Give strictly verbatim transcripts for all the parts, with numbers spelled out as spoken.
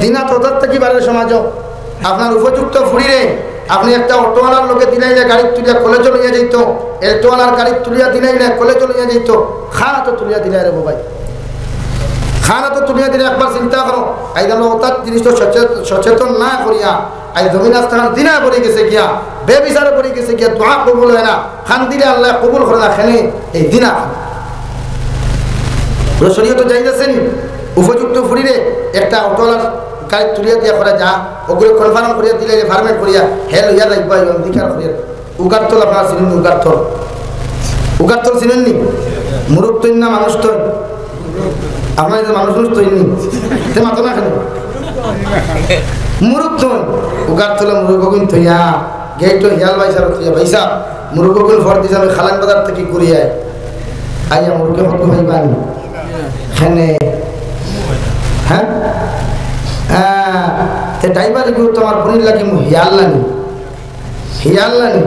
ইনা তো তার থাকি বাড়ির সমাজও। আপনার উপযুক্ত ফুড়িরে আপনি একটা অটোওয়ালার লগে দিলাইলে গাড়িত তুলিয়া কলেজো লইয়া যাইতো, অটোওয়ালার গাড়িত তুলিয়া দিলাইলে কলেজো লইয়া যাইতো, খানা তো তুলিয়া দিলাই রে বাবাই। খানা তো তুলিয়া দিলে একবার চিন্তা করো, আইজ আমরা অর্থাৎ জিনিস তো সচেত-, সচেতন না করিয়া আইজ জমিন আস্থান দিনা পড়ে গেছে গিয়া, বেবিচারে পড়ে গেছে গিয়া, দোয়া কবুল হয় না, খান দিলে আল্লাহ কবুল করে না, খেনে এই দিনা। শরীয়ত জায়েজ আছে নি? উপযুক্ত ফুড়িরে একটা অটোওয়ালার গাড়ি তুলিয়া দিয়া করা যা, ওগুলো কনফার্ম করিয়া দিলে, রিফারমেন্ট করিয়া, হে লইয়া যাইবা, এই অঙ্গীকার করিয়া। উগারতল আপনারা চিনেন নি? উগারতল, উগারতল চিনেন নি? মুরুখ তৈন না মানুষ তৈন? আপনারা যে মানুষ মানুষ তৈন নি? তে মাতো না কেন? মুরুখ তৈন। উগারতলে মুরুখ অগুন থইয়া, গেইটো হিয়াল ভাইসাব থইয়া, ভাইসাব, মুরুখ অগুন ফর দিছে, আমি খালান বাজার থাকি ঘুরি আই। আইয়া মুরুখে হকু ভাই বানি। খেনে, হ্যাঁ? আহ, তে ড্রাইভার এগুলো তো আমার বোনের লাগে মু-, হিয়াল নানি। হিয়াল নানি।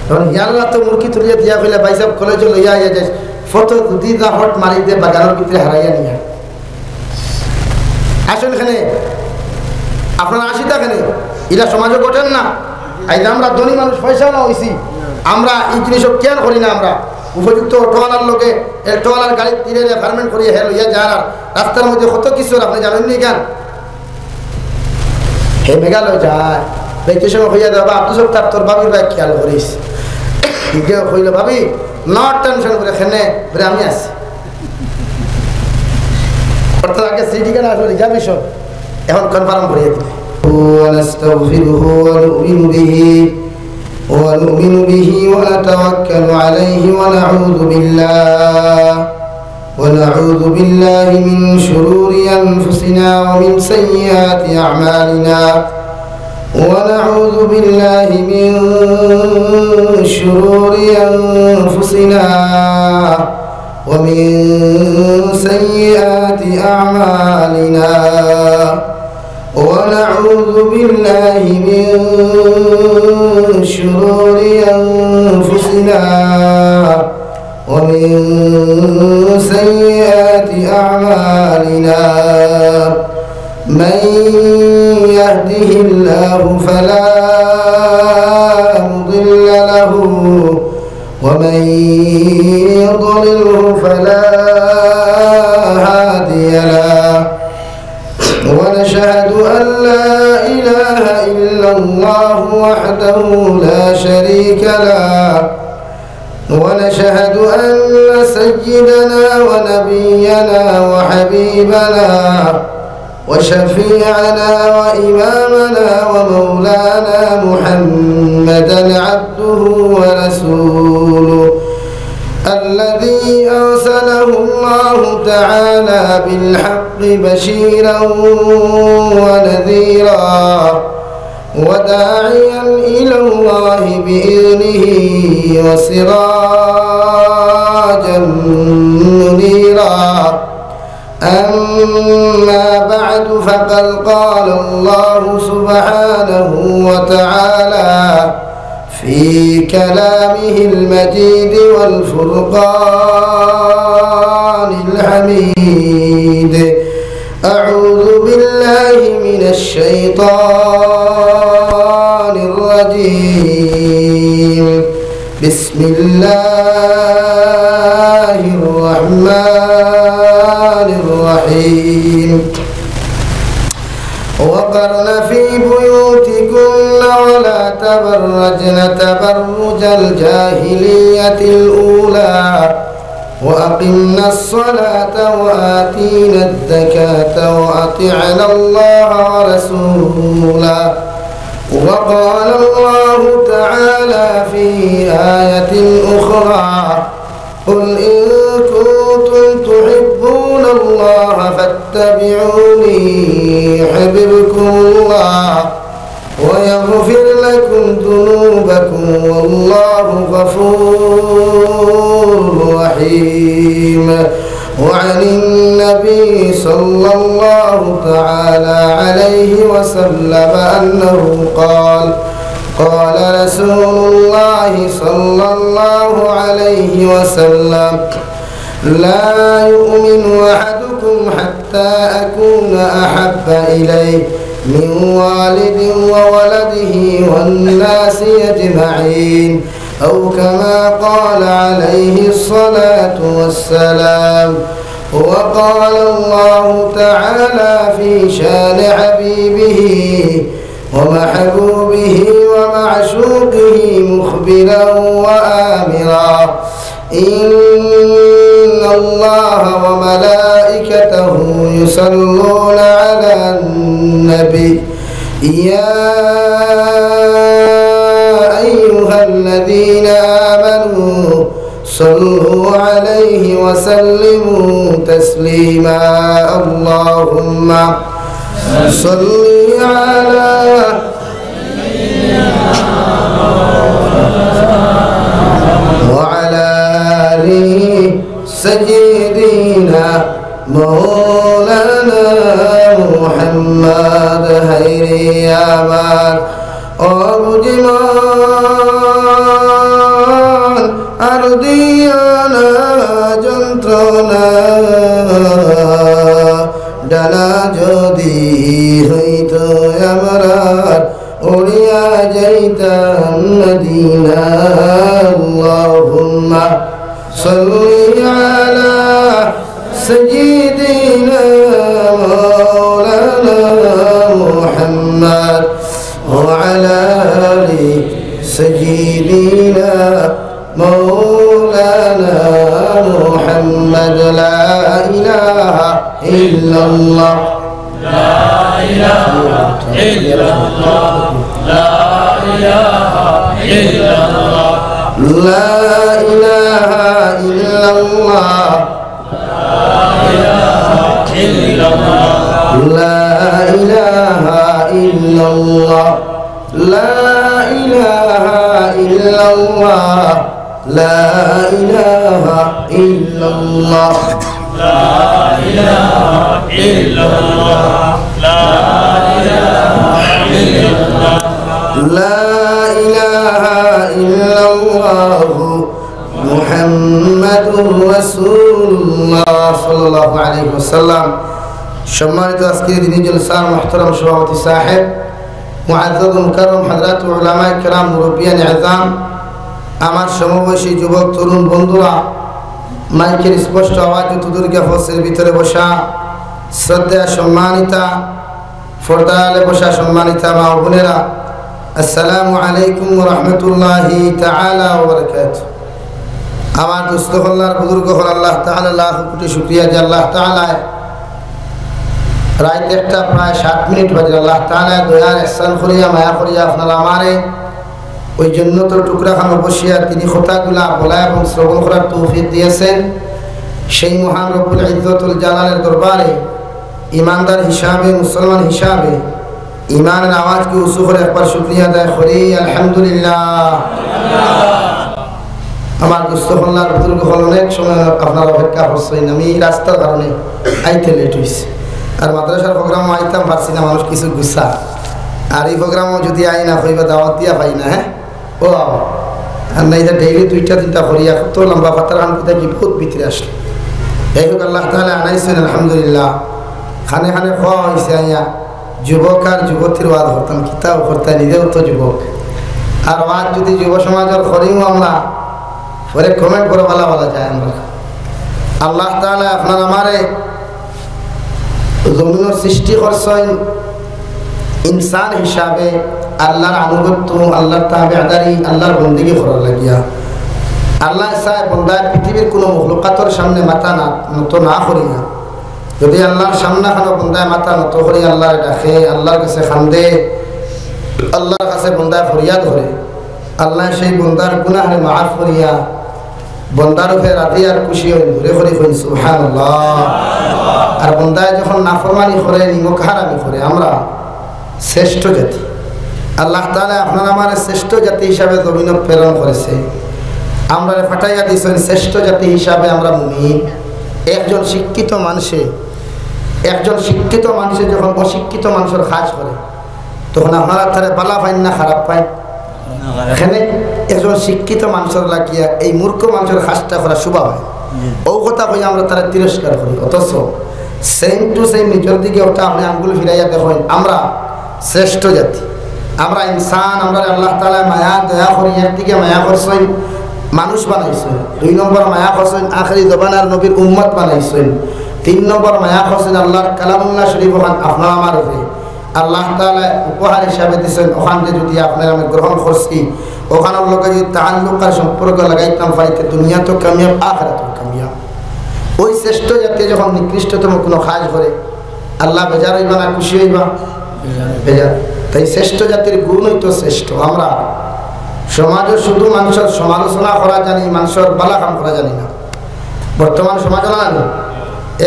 তখন হিয়াল রাত তো মুরগি তুলিয়া দিয়া কইলা, "ভাইসাব, কলেজো লইয়া আইয়া যাইস। ফটো যদি যা হট মারি দে, বাগানর ভিতরে হারাইয়া নিয়া।" আসেন খেনে, আপনারা আসিতা খেনে, ইলা সমাজও ঘটের না। আইজ আমরা ধনী মানুষ, পয়সাওয়ালা অইছি, আমরা এই জিনিসও কেয়ার করি না। আমরা উপযুক্ত অটোওয়ালার লগে, অটোওয়ালার গাড়িত দিলে রিফারমেন্ট করি, হে লইয়া যার, আর রাস্তার মধ্যে কত কিছু আপনি জানেন নি কেন? হে মেঘালয় যায়, ভ্যাকেশন হইয়া দেবা, আব্দুল সত্তার তোর ভাবির ভাই খেয়াল করিস। গিয়া কইল, "ভাবি, no tension করে খেনে, বলে আমি আছি।" অর্থাৎ আগে সিটি কেন আসলে রিজার্ভেশন, এখন কনফার্ম করিয়া দিলে। ونستغفره ونؤمن به ونؤمن به ونتوكل عليه ونعوذ بالله، ونعوذ بالله من شرور أنفسنا ومن سيئات أعمالنا، ونعوذ بالله من شرور أنفسنا ومن سيئات أعمالنا، ونعوذ بالله من شرور أنفسنا ومن سيئات أعمالنا. من يهده الله فلا مضل له، ومن يضلله فلا هادي له. ونشهد أن لا إله إلا الله وحده لا شريك له، ونشهد أن سيدنا ونبينا وحبيبنا وشفيعنا وإمامنا ومولانا محمدا عبده ورسوله، الذي أرسله الله تعالى بالحق بشيرا ونذيرا، وداعيا إلى الله بإذنه وسراجا منيرا. أما بعد، فقد قال الله سبحانه وتعالى في كلامه المجيد والفرقان الحميد: أعوذ بالله من الشيطان الرجيم. بسم الله الرحمن الرحيم. وقرن في بيوتكن ولا تبرجن تبرج الجاهلية الأولى وأقمن الصلاة وآتين الزكاة وأطعن الله ورسوله. وقال الله تعالى في آية أخرى: قل إن كنتم تحبون الله فاتبعوني يحببكم الله ويغفر لكم ذنوبكم والله غفور رحيم. وعن النبي صلى الله تعالى عليه وسلم أنه قال: قال رسول الله صلى الله عليه وسلم: لا يؤمن أحدكم حتى أكون أحب إليه من والده وولده والناس أجمعين، أو كما قال عليه الصلاة والسلام. وقال الله تعالى في شان حبيبه ومحبوبه ومعشوقه مخبرا وآمرا: إن الله وملائكته يصلون على النبي، يا أيها الذين آمنوا صلوا عليه وسلموا تسليما. اللهم صل على وعلى آل سيدنا مولانا محمد. হায়রে আমার অবুঝমান, আর দিও না যন্ত্রণা, ডানা যদি হইতো আমরার, উড়িয়া যাইতাম মদিনা। اللهم صل على سيدنا مولانا محمد وعلى آل سيدنا مولانا محمد. لا إله إلا الله. لا إله إلا الله. لا إله إلا الله. لا إله إلا الله. لا إله إلا الله. لا إله إلا الله. لا إله إلا الله. لا إله إلا الله. لا إله إلا الله. لا إله إلا الله. لا إله إلا الله. محمد رسول الله صلى الله عليه وسلم. সম্মানিত আজকের দিনী জলসার মুহতারাম সভাপতি সাহেব, মুআজ্জাজ মুকাররম হযরত উলামায়ে কেরাম, মুরব্বিয়ানে আযম, আমার সমবয়সী যুবক তরুণ বন্ধুরা, মাইকের স্পষ্ট আওয়াজ যতদূর গিয়া পৌঁছের ভিতরে বসা শ্রদ্ধা সম্মানিতা, পর্দার আড়ালে বসা সম্মানিতা মা ও বোনেরা, আসসালামু আলাইকুম ওয়া রাহমাতুল্লাহি তাআলা ওয়া বারাকাতুহু। আমার দোস্ত হল্লার বুজুর্গ হল আল্লাহ তাআলা লাখ কোটি শুকরিয়া যে আল্লাহ তাআলা রাইত একটা প্রায় সাত মিনিট বাজে আল্লাহ তাআলা দয়ার ইহসান করিয়া মায়া করিয়া আপনারা আমারে ওই জন্নতর টুকরা খানো বসিয়া তিনি কথাগুলা বলা এবং শ্রবণ করার তৌফিক দিয়েছেন। সেই মহান রব্বুল ইজ্জতুল জালালের দরবারে ইমানদার হিসাবে, মুসলমান হিসাবে ইমানের আওয়াজকে উঁচু করে একবার শুকরিয়া আদায় করি, আলহামদুলিল্লাহ। আমার দোস্ত হল্লার বুজুর্গ হল অনেক সময় আপনারা অপেক্ষা করছেন, আমি রাস্তার কারণে আইতে লেট হইছে। আর মাদ্রাসার প্রোগ্রামও আইতাম পারছি না, মানুষ কিছু গুসা। আর এই প্রোগ্রামও যদি আই না, কইবা দাওয়াত দিয়া পাই না, হ্যাঁ? ও বাবা, আর না, এটা ডেইলি দুইটা তিনটা করিয়া কত লম্বা পাতার খান কোথায় কি বহুত ভিতরে আসলো। যাই হোক, আল্লাহ তাআলা আনাইছেন, আলহামদুলিল্লাহ। খানে খানে খাওয়া হইছে আইয়া, যুবক আর যুবতীর ওয়াজ করতাম, কিতাও করতাম, নিজেও তো যুবক। আর ওয়াজ যদি যুব সমাজের করিও আমরা, পরে কমেন্ট করে বলা বলা যায় আমরা। আল্লাহ তাআলা আপনার আমারে জমিনর সৃষ্টি করছেন ইনসান হিসাবে, আল্লাহর আনুগত্য, আল্লাহর তাবেদারি, আল্লাহর বন্দেগী করার লাগিয়া। আল্লাহ চায় বন্দায় পৃথিবীর কোনো মখলুকাতর সামনে মাথা না, নত না করিয়া, যদি আল্লাহর সামনে কোনো বন্দায় মাথা নত করি, আল্লাহরে ডাকে, আল্লাহর কাছে কান্দে, আল্লাহর কাছে বন্দায় ফরিয়াদ করে, আল্লাহ সেই বন্দার গুনাহরে মাফ করিয়া বন্দার উপরে রাজি আর খুশি হইন, ঘুরে ঘুরে হইন সুবহানাল্লাহ। আর বন্দায় যখন নাফরমানি করে, নিমক হারামি করে, আমরা শ্রেষ্ঠ জাতি। আল্লাহ তাআলা আপনার আমার শ্রেষ্ঠ জাতি হিসাবে জমিন প্রেরণ করেছে, আমরা ফাটাইয়া দিয়েছেন শ্রেষ্ঠ জাতি হিসাবে। আমরা মুমিন। একজন শিক্ষিত মানুষে, একজন শিক্ষিত মানুষে যখন অশিক্ষিত মানুষের কাজ করে, তখন আপনারা তারে বালা পাইন না খারাপ পাইন? এখানে একজন শিক্ষিত মানুষের লাগিয়া এই মূর্খ মানুষের কাজটা করা শোভা হয়। অউ কথা কইয়া আমরা তারে তিরস্কার করি, অথচ same to same নিজর দিকে অটা আপনে আঙ্গুল ফিরাইয়া দেখইন, আমরা শ্রেষ্ঠ জাতি, আমরা ইনসান, আমরারে আল্লাহ তাআলায় মায়া দয়া করি, একদিকে মায়া করছইন মানুষ বানাইছইন, দুই নম্বর মায়া করছইন আখেরি জমানার নবীর উম্মত বানাইছইন, তিন নম্বর মায়া করছইন আল্লাহর কালামুল্লাহ শরীফ অখান আপনার আমার উপরে আল্লাহ তাআলায় উপহার হিসাবে দিছইন, অখানরে যুদি আপনার আমি গ্রহণ করছি, অখানর লগে যুদি তাআল্লুক আর সম্পর্ক লাগাইতাম পারি, তে দুনিয়াত কামিয়াব, আখিরাত কামিয়াব। ওই শ্রেষ্ঠ জাতি যখন নিকৃষ্টতম কোনো কাজ করে, আল্লাহ বেজার অইবা না খুশি অইবা? বেজার। তাই শ্রেষ্ঠ জাতির গুণ অইতো শ্রেষ্ঠ। আমরা সমাজো শুধু মানষর সমালোচনা করা জানি, মানষর বালা কাম করা জানি না। বর্তমান সমাজো না জানি,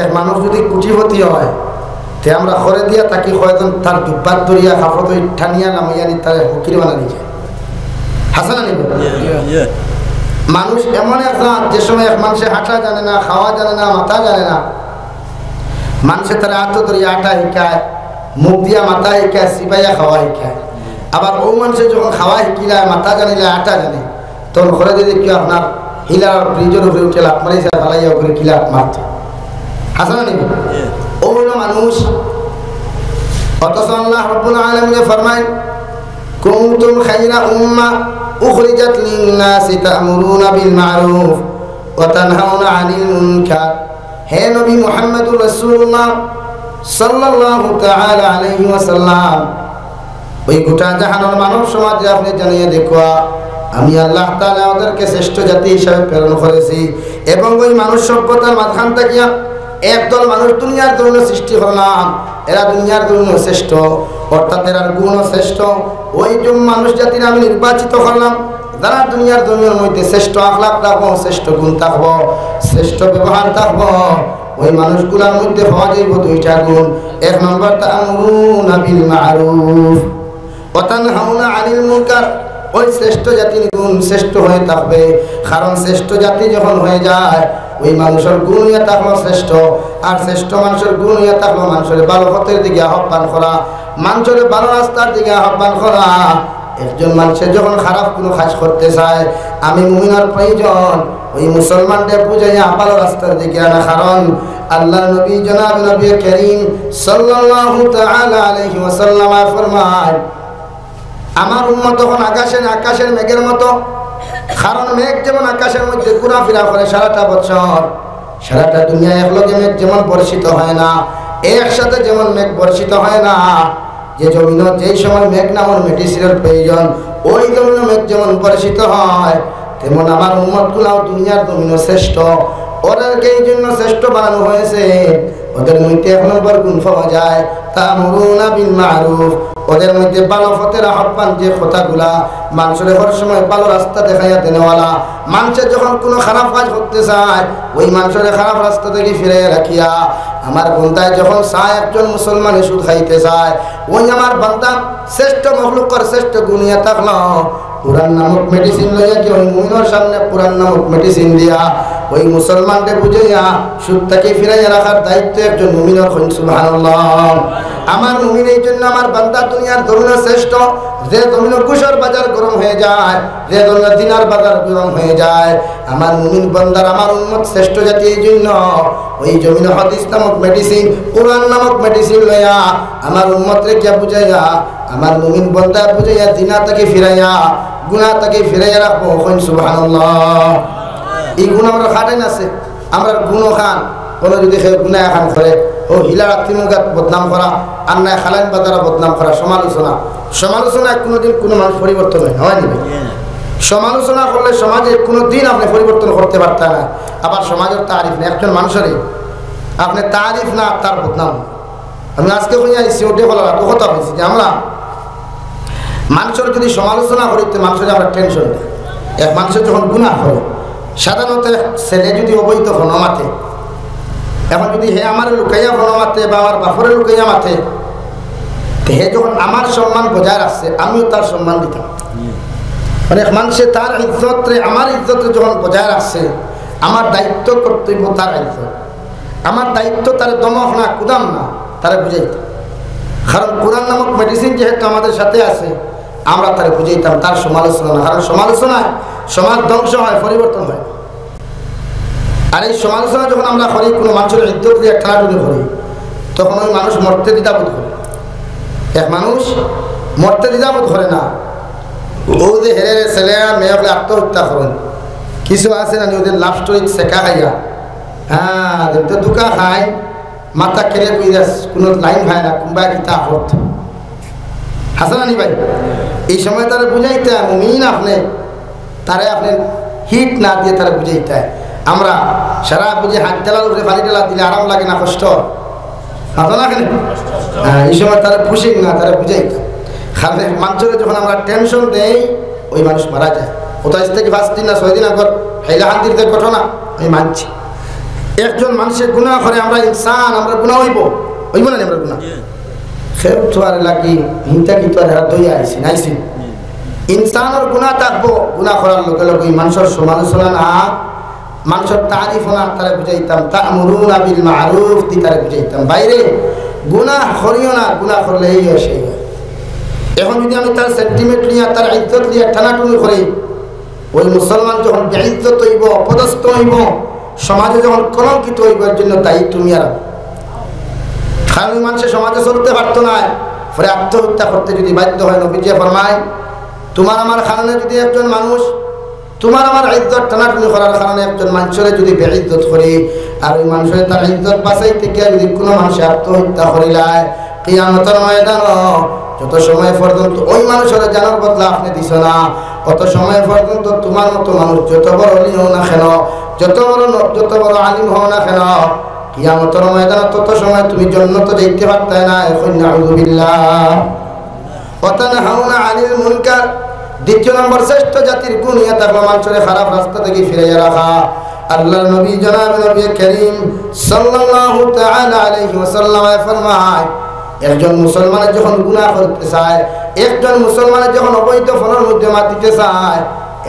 এক মানুষ যুদি কোটিপতি হয়, তে আমরা খরে দিয়া তাকি কয়জন তার দুব্বাত ধরিয়া কাপড় টানিয়া নামাইয়া নি তারে ফকির বানানি যায়। হাছা না নি বা? মানুষ এমন এক জাত, যে সময় এক মানষে হাঁটা জানে না, খাওয়া জানে না, মাতা জানে না, মানষে তারে আতো ধরিয়া আটা হিকায়, মুখ দিয়া মাতা হিকায়, চিবাইয়া খাওয়া হিকায়। আবার অউ মানষে যখন খাওয়া হিকিলায়, মাতা জানিলায়, আটা জানে, তখন খরে যুদি কেউ আপনার হিলার ফ্রিজর উপরে উঠে লাফ মারিছে, ফালাইয়া উপরে কি লাফ মারতো? হাছা না নি বা? অউ অইলো মানুষ। অথচ আল্লাহ রাব্বুল আলামিনে ফরমাইন, "কুনতুম খায়রা উম্মাহ উখরিজাত লিন-নাসি তা'মুরুনা বিল মা'রুফ ওয়া তানহাউনা আনিল মুনকার।" হে নবী মুহাম্মদুর রাসূলুল্লাহ সাল্লাল্লাহু তাআলা আলাইহি ওয়াসাল্লাম, ওই গোটা জাহানর মানব সমাজরে আপনে জানাইয়া দেখউক্কা, আমি আল্লাহ তাআলা ওদেরকে শ্রেষ্ঠ জাতি হিসাবে প্রেরণ করেছি। এবং ওই মানুষ সভ্যতার মাঝখান থাকিয়া একদল মানুষ দুনিয়ার জমিনো সৃষ্টি করলাম, এরা দুনিয়ার জমিনো শ্রেষ্ঠ, অর্থাৎ এরার গুণও শ্রেষ্ঠ। ওই যে মানুষ জাতিরে আমি নির্বাচিত করলাম, যারা দুনিয়ার জমিনর মধ্যে শ্রেষ্ঠ আখলাক থাকবো, শ্রেষ্ঠ গুণ থাকবো, শ্রেষ্ঠ ব্যবহার থাকবো, ওই মানুষগুলার মধ্যে পাওয়া যাইবো দুইটা গুণ। এক নম্বর, তা'মুরুনা বিল মা'রুফ ওয়া তানহাউনা আনিল মুনকার। ওই শ্রেষ্ঠ জাতির গুণ শ্রেষ্ঠ হয়ে থাকবে, কারণ শ্রেষ্ঠ জাতি যখন হয়ে যায়, ওই মানুষর গুণ হইয়া থাকলো শ্রেষ্ঠ, আর শ্রেষ্ঠ মানুষর গুণ হইয়া থাকলো মানুষরে ভালো পথর দিকে আহ্বান করা, মানুষরে ভালো রাস্তার দিকে আহ্বান করা। একজন মানুষে যখন খারাপ কোনো কাজ করতে চায়, আমি মুমিনর প্রয়োজন ওই মুসলমানরে বুঝাইয়া ভালো রাস্তার দিকে আনা, কারণ আল্লাহর নবী জনাব নবী করিম সাল্লাল্লাহু তাআলা আলাইহি ওয়াসাল্লাম ফরমায়, আমার উম্মত তখন আকাশে না আকাশের মেঘের মতো, কারণ মেঘ যেমন আকাশের মধ্যে ঘোরাফেরা করে সারাটা বছর, সারাটা দুনিয়া একলগে মেঘ যেমন বর্ষিত হয় না, একসাথে যেমন মেঘ বর্ষিত হয় না, যে জমিনো যেই সময় মেঘ নামর মেডিসিনের প্রয়োজন, ওই জমিনো মেঘ যেমন বর্ষিত হয়, তেমন আমার উম্মতগুলাও দুনিয়ার জমিনো শ্রেষ্ঠ। ওদেরকে এই জন্য শ্রেষ্ঠ বানানো হয়েছে, ওদের মধ্যে এক নম্বর গুণ পাওয়া যায়, তা'মুরুনা বিল মা'রুফ, ওদের মধ্যে ভালো পথের আহ্বান, যে কথাগুলা মানুষরে হর সময় ভালো রাস্তা দেখাইয়া দেনেওয়ালা, মানুষে যখন কোনো খারাপ কাজ করতে চায়, ওই মানুষরে খারাপ রাস্তা থেকে ফিরাইয়া রাখিয়া, আমার বন্দায় যখন চায় একজন মুসলমানে সুদ খাইতে চায়, ওই আমার বান্দা শ্রেষ্ঠ মখলুকর শ্রেষ্ঠ গুণ হইয়া থাকলো, কোরআন নামক মেডিসিন লইয়া কি ওই মুমিনর সামনে কোরআন নামক মেডিসিন দিয়া ওই মুসলমানরে বুঝাইয়া সুদ থাকি ফিরাইয়া রাখার দায়িত্ব একজন মুমিনর। কইন সুবহানাল্লাহ। আমার মুমিন এই জন্য আমার বান্দা দুনিয়ার জমিনো শ্রেষ্ঠ, যে জমিনো ঘুষর বাজার গরম হয়ে যায়, যে জমিনো জিনার বাজার গরম হয়ে যায়, আমার মুমিন বান্দার আমার উম্মত শ্রেষ্ঠ জাতি এই জন্য ওই জমিনো হাদিস নামক মেডিসিন, কোরআন নামক মেডিসিন লইয়া আমার উম্মতরে কিয়া বুঝাইয়া, আমার মুমিন বান্দা বুঝাইয়া জিনা থাকি ফিরাইয়া, গুনা থাকি ফিরাইয়া রাখবো। কইন সুবহানাল্লাহ। এই গুণ আমরা খাটাই না আছে। আমরা গুণ খান, কোনো যদি কেউ গুনা এখান করে, ও হিলা রাত্রি মুগাত বদনাম করা, আর নাই খালাইন বাজারা বদনাম করা, সমালোচনা। সমালোচনায় কোনোদিন কোনো মানুষ পরিবর্তন হয় না, হয় নি ভাই? সমালোচনা করলে সমাজে কোনো দিন আপনি পরিবর্তন করতে পারতেন না। আবার সমাজের তারিফ না, একজন মানুষের আপনি তারিফ না, তার বদনাম। আমি আজকে হয়ে আইসি, ওটা বলার তো কথা বলছি যে আমরা মানুষের যদি সমালোচনা করি, তো মানুষের আমরা টেনশন দিই। এক মানুষের যখন গুনাহ করে, সাধারণত এক ছেলে যদি অবৈধ কোনো মাতে, এখন যদি হে আমার লুকাইয়া কোনো মাতে বা আমার বাপরে লুকাইয়া মাতে, তো হে যখন আমার সম্মান বজায় রাখছে, আমিও তার সম্মান দিতাম। মানে এক মানুষে তার ইজ্জতরে, আমার ইজ্জতরে যখন বজায় রাখছে, আমার দায়িত্ব কর্তব্য তার ইজ্জত। আমার দায়িত্ব তারে দমক না, কুদাম না, তারে বুঝাইতে। কারণ কোরআন নামক মেডিসিন যেহেতু আমাদের সাথে আছে, আমরা তারে বুঝাইতাম, তার সমালোচনা না। কারণ সমালোচনায় সমাজ ধ্বংস হয়, পরিবর্তন হয়। আর এই সমালোচনা যখন আমরা করি, কুনু মানষর ইজ্জত লইয়া টানাটুনি করি, তখন ওই মানুষ মরতে দ্বিধাবোধ করে। এক মানুষ মরতে দ্বিধাবোধ করে না। অউ যে হেরে হেরে ছেলে আর মেয়ে অকলে আত্মহত্যা করইন, কিছু আছে না নি, ওদের লাভ স্টোরি ছেকা খাইয়া, হ্যাঁ, যেন তো ধুকা খায়, মাথা কেড়ে কই যাস, কুনু লাইন হয় না, কুনবায় কিতা করত। হাছা না নি ভাই? এই সময় তারে বুঝাইতা, মুমিন আপনে, তারে আপনে হিট না দিয়া তারে বুঝাইতা। আমরা সারা বুঝি হাত ঢালার উপরে পানি ঢালা দিলে আরাম লাগে না, কষ্ট? মাতো না কেনে? হ্যাঁ, এই সময় তারে পুশিং না, তারে বুঝাইতা। কারণ মানষরে যখন আমরা টেনশন দেই, ওই মানুষ মারা যায়। ওটা আইজ থাকি পাঁচ দিন না ছয় দিন আগর হাইলাকান্দির যে ঘটনা, আমি মানছি। একজন মানষে গুনা করে, আমরা ইনসান, আমরার গুনা অইবো, অইবো না নি আমরার গুনা? কেউ তো আর লাগি হিংসা কি তো আর হেরা দইয়া আইছি, নাইছি? ইনসানর গুনা থাকবো, গুনা করার লগে লগে ওই মানষর সমালোচনা না, মানষর তারিফ না, তারে বুঝাইতাম, তা'মুরুনা বিল মা'রুফ দি তারে বুঝাইতাম, "ভাইরে, গুনা করিও না, গুনা করলে এই হয় সেই হয়।" এখন যদি আমি তার সেন্টিমেন্ট লইয়া, তার ইজ্জত লইয়া টানাটুনি করি, ওই মুসলমান যখন বেইজ্জত অইবো, অপদস্থ অইবো, সমাজে যখন কলঙ্কিত অইবো, এর জন্য দায়ী তুমি আর আমি। কারণ ওই মানষে সমাজে চলতে পারতো না, পরে আত্মহত্যা করতে যদি বাধ্য হয়, নবীজি ফরমায়, তোমার আমার কারণে যদি একজন মানুষ, তোমার আমার ইজ্জত টানাটুনি করার কারণে একজন মানষরে যদি বেইজ্জত করি, আর ওই মানষরে তার ইজ্জত বাঁচাইতে গিয়া যদি কুনু মানষে আত্মহত্যা করিলায়, কিয়ামতর ময়দানো যত সময় পর্যন্ত ওই মানষরে জানর বদলা আপনে দিছো না, অত সময় পর্যন্ত তোমার মতো মানুষ যত বড় অলি হও না কেন, যত বড় ন-, যত বড় আলিম হও না কেন, কিয়ামতর ময়দানো তত সময় তুমি জন্নতো যাইতে পারতায় না। এখন নাউজুবিল্লাহ। ওয়া তানহাউনা আনিল মুনকার। দ্বিতীয় নম্বর শ্রেষ্ঠ জাতির গুণ ইয়া থাকলো মানষরে খারাপ রাস্তা থাকি ফিরাইয়া রাখা। আল্লাহর নবী জনাব নবী করিম সাল্লাল্লাহু তাআলা আলাইহি ওয়াসাল্লাম ফরমায়, একজন মুসলমানে যখন গুনাহ করতে চায়, একজন মুসলমানে যখন অবৈধ ফোনের মধ্যে মাত দিতে চায়,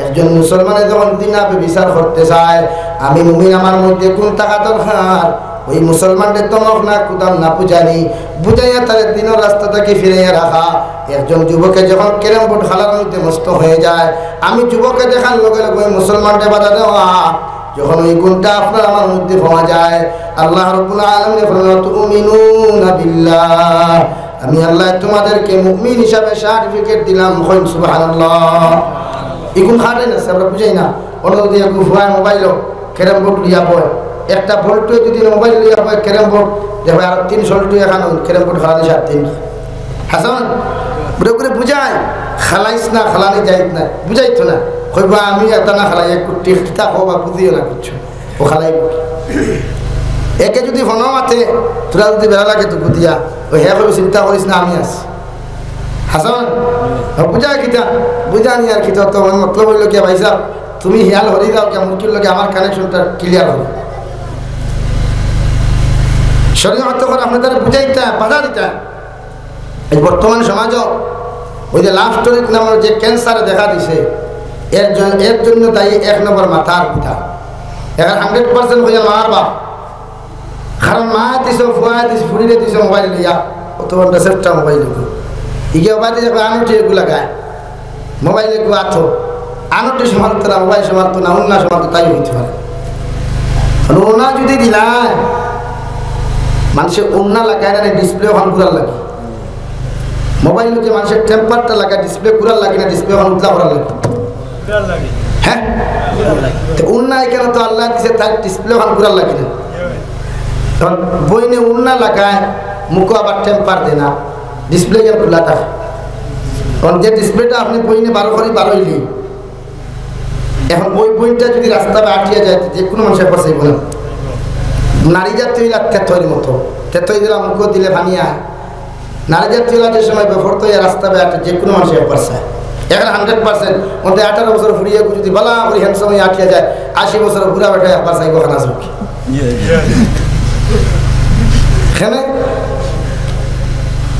একজন মুসলমানে যখন জিনা ব্যভিচার করতে চায়, আমি মুমিন আমার মধ্যে গুণ থাকা দরকার, ওই মুসলমানরে ধমক না, কুদাল না বুঝানি, বুঝাইয়া তারে দিনর রাস্তা থাকি ফিরাইয়া রাখা। একজন যুবকে যখন ক্যারাম বোর্ড খেলার মধ্যে মস্ত হয়ে যায়, আমি যুবকে দেখার লগে লগে ওই মুসলমানরে বাধা দেওয়া, যখন ওই গুণটা আপনার আমার মধ্যে পাওয়া যায়, আল্লাহ রাব্বুল আলামিন ফরমান, "তুমিনুনা বিল্লাহ, আমি আল্লাহ তোমাদেরকে মুমিন হিসাবে সার্টিফিকেট দিলাম।" কইন সুবহানাল্লাহ। ইগুন খাটে না, আমরা বুঝাই না। অন্য যদি একটু ফুয়ায় মোবাইল ক্যারাম বোর্ড লইয়া বয়, একটা বল্টু যদি মোবাইল লইয়া বয় ক্যারাম বোর্ড, দেখো আর তিন সল্টু এখানে ক্যারাম বোর্ড খেলানি সাত দিন। হাসান, বুড়া করে বুঝায়, "খালাইস না, খালানি যাইত না।" বুঝাইতো না। কইবা, "আমি এটা না খালাই, একটু টেস্টটা হবা, বুঝিও না কিচ্ছু।" ও খালাই। একে যদি ফোনো মাতে, তোরা যদি বেড়া লাগে তো বুঝিয়া, ও হে কইবে, "চিন্তা করিস না, আমি আছি।" হাসান, ও বুঝায় কিতা? বুঝানি আর কিতা? তো আমার মতলব হইল কি, ভাই সাহেব, তুমি হিয়াল হরি যাও, কেমন কি লোকে আমার কানেকশনটা ক্লিয়ার হবে। শরীয়ত তখন আপনাদের বুঝাইতা, বাধা দিতা। এই বর্তমান সমাজও ওই যে লাভ স্টোরি নামের যে ক্যান্সারে দেখা দিছে, এর জন্য, এর জন্য দায়ী এক নম্বর মাথার পিতা। এখন হান্ড্রেড পার্সেন্ট হইয়া মার বাপ। কারণ মা দিছে, ফুয়া দিছে, ফুড়িরে দিছে মোবাইল লইয়া, অত ঘন্টা সেটটা মোবাইল লইব। ইগে বাদে যাবে আনুটি এগু লাগায়, মোবাইল এগু আতো, আনুটি সমালতো না, মোবাইল সমালতো না, উন্না সমালতো, তাই হইতে পারে। কারণ উন্না যদি দিলায়, মানষে উন্না লাগায় না, ডিসপ্লে ওখান ঘুরার লাগে। মোবাইল যে মানষের টেম্পারটা লাগে, ডিসপ্লে ঘুরার লাগে না, ডিসপ্লে ওখান উতলা করার লাগে। হ্যাঁ? তো উন্না এখানে তো আল্লাহ দিছে, তার ডিসপ্লে ওখান ঘুরার লাগে না। কারণ বইনে উন্না লাগায়, মুখো আবার টেম্পার দেয় না, ডিসপ্লে যেন খোলা থাকে। কারণ যে ডিসপ্লেটা আপনি বইনে বারো করি বারো হইলি, এখন ওই বইনটা যদি রাস্তা আটিয়া যায়, যে কোনো মানুষ একবার চাইব না। নারী জাতি হইলে তেতইর মতো, তেতই দিলাম মুখো দিলে পানি আয়। নারী জাতি হইলে যে সময় বেফর তো এই রাস্তা বেয়ে আটে, যে কোনো মানুষ একবার চায়। এখন হান্ড্রেড পার্সেন্ট, ওতে আঠারো বছর ফুরিয়ে যদি বালা করি হ্যান্ডসাম হয়ে আটিয়া যায়, আশি বছর বুড়া বেটা একবার চাইব খানা চোখ। এখানে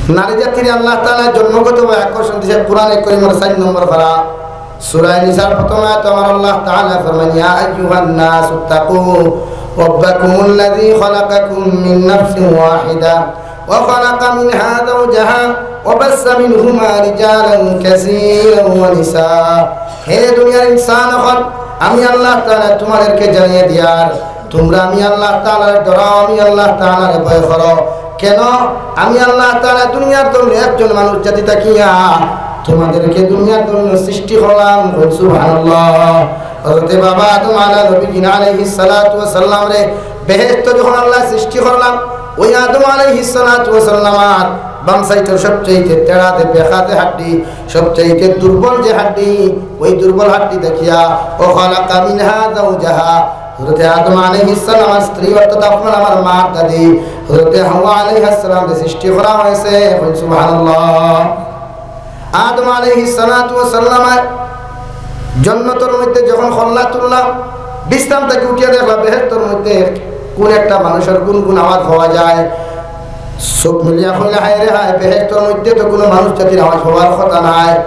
নারী জাতির আল্লাহ তাআলা জন্মগতভাবে আকর্ষণ দিয়েছে। কোরআনে করিমের চার নম্বর পারা, সূরা নিসার প্রথম আয়াত আমার আল্লাহ তাআলা ফরমান, "ইয়া আইয়ুহান নাসু তাকু রাব্বাকুমুল্লাযী খালাকাকুম মিন নাফসিন ওয়াহিদা ওয়া খালাকা মিনহা যাওজাহা ওয়া বাসসা মিনহুমা রিজালান কাসীরান ওয়া নিসা।" হে দুনিয়ার ইনসান অকল, আমি আল্লাহ তাআলা তোমাদেরকে জানিয়ে দিয়ার তোমরা আমি আল্লাহ তাআলারে ডরাও, আমি আল্লাহ তাআলারে ভয় করো। কেন? আমি আল্লাহ তাআলা দুনিয়ার জন্য একজন মানুষ জাতি থাকিয়া তোমাদেরকে দুনিয়ার জন্য সৃষ্টি করলাম। বল সুবহানাল্লাহ। হযরতে বাবা আদম আলা নবীনা আলাইহিস সালাতু ওয়াস সালাম রে বেহেশত যখন আল্লাহ সৃষ্টি করলাম, ওই আদম আলাইহিস সালাতু ওয়াস সালাম আর বাম সাইডের সবচেয়ে তেড়া যে বেকা যে হাড্ডি, সবচেয়ে দুর্বল যে হাড্ডি, ওই দুর্বল হাড্ডি দেখিয়া, ও খালাকা মিনহা যাওজাহা, হযরতে আদম আলাইহিস সালাম আর স্ত্রী অর্থাৎ আপনার আমার মা দাদি হযরতে হাওয়া আলাইহাস সালাম যে সৃষ্টি করা হয়েছে। বল সুবহানাল্লাহ। আদম আলাইহিস সালাতু ওয়াস সালাম জন্নতর মধ্যে যখন খল্লা তুললাম, বিশ্রাম থেকে উঠিয়া দেখলাম বেহেশতর মধ্যে কোন একটা মানুষের গুনগুন আওয়াজ পাওয়া যায়। চোখ মিলিয়া কইলা, "হায় রে হায়, বেহেশতর মধ্যে তো কোনো মানুষ জাতির আওয়াজ হওয়ার কথা নাই।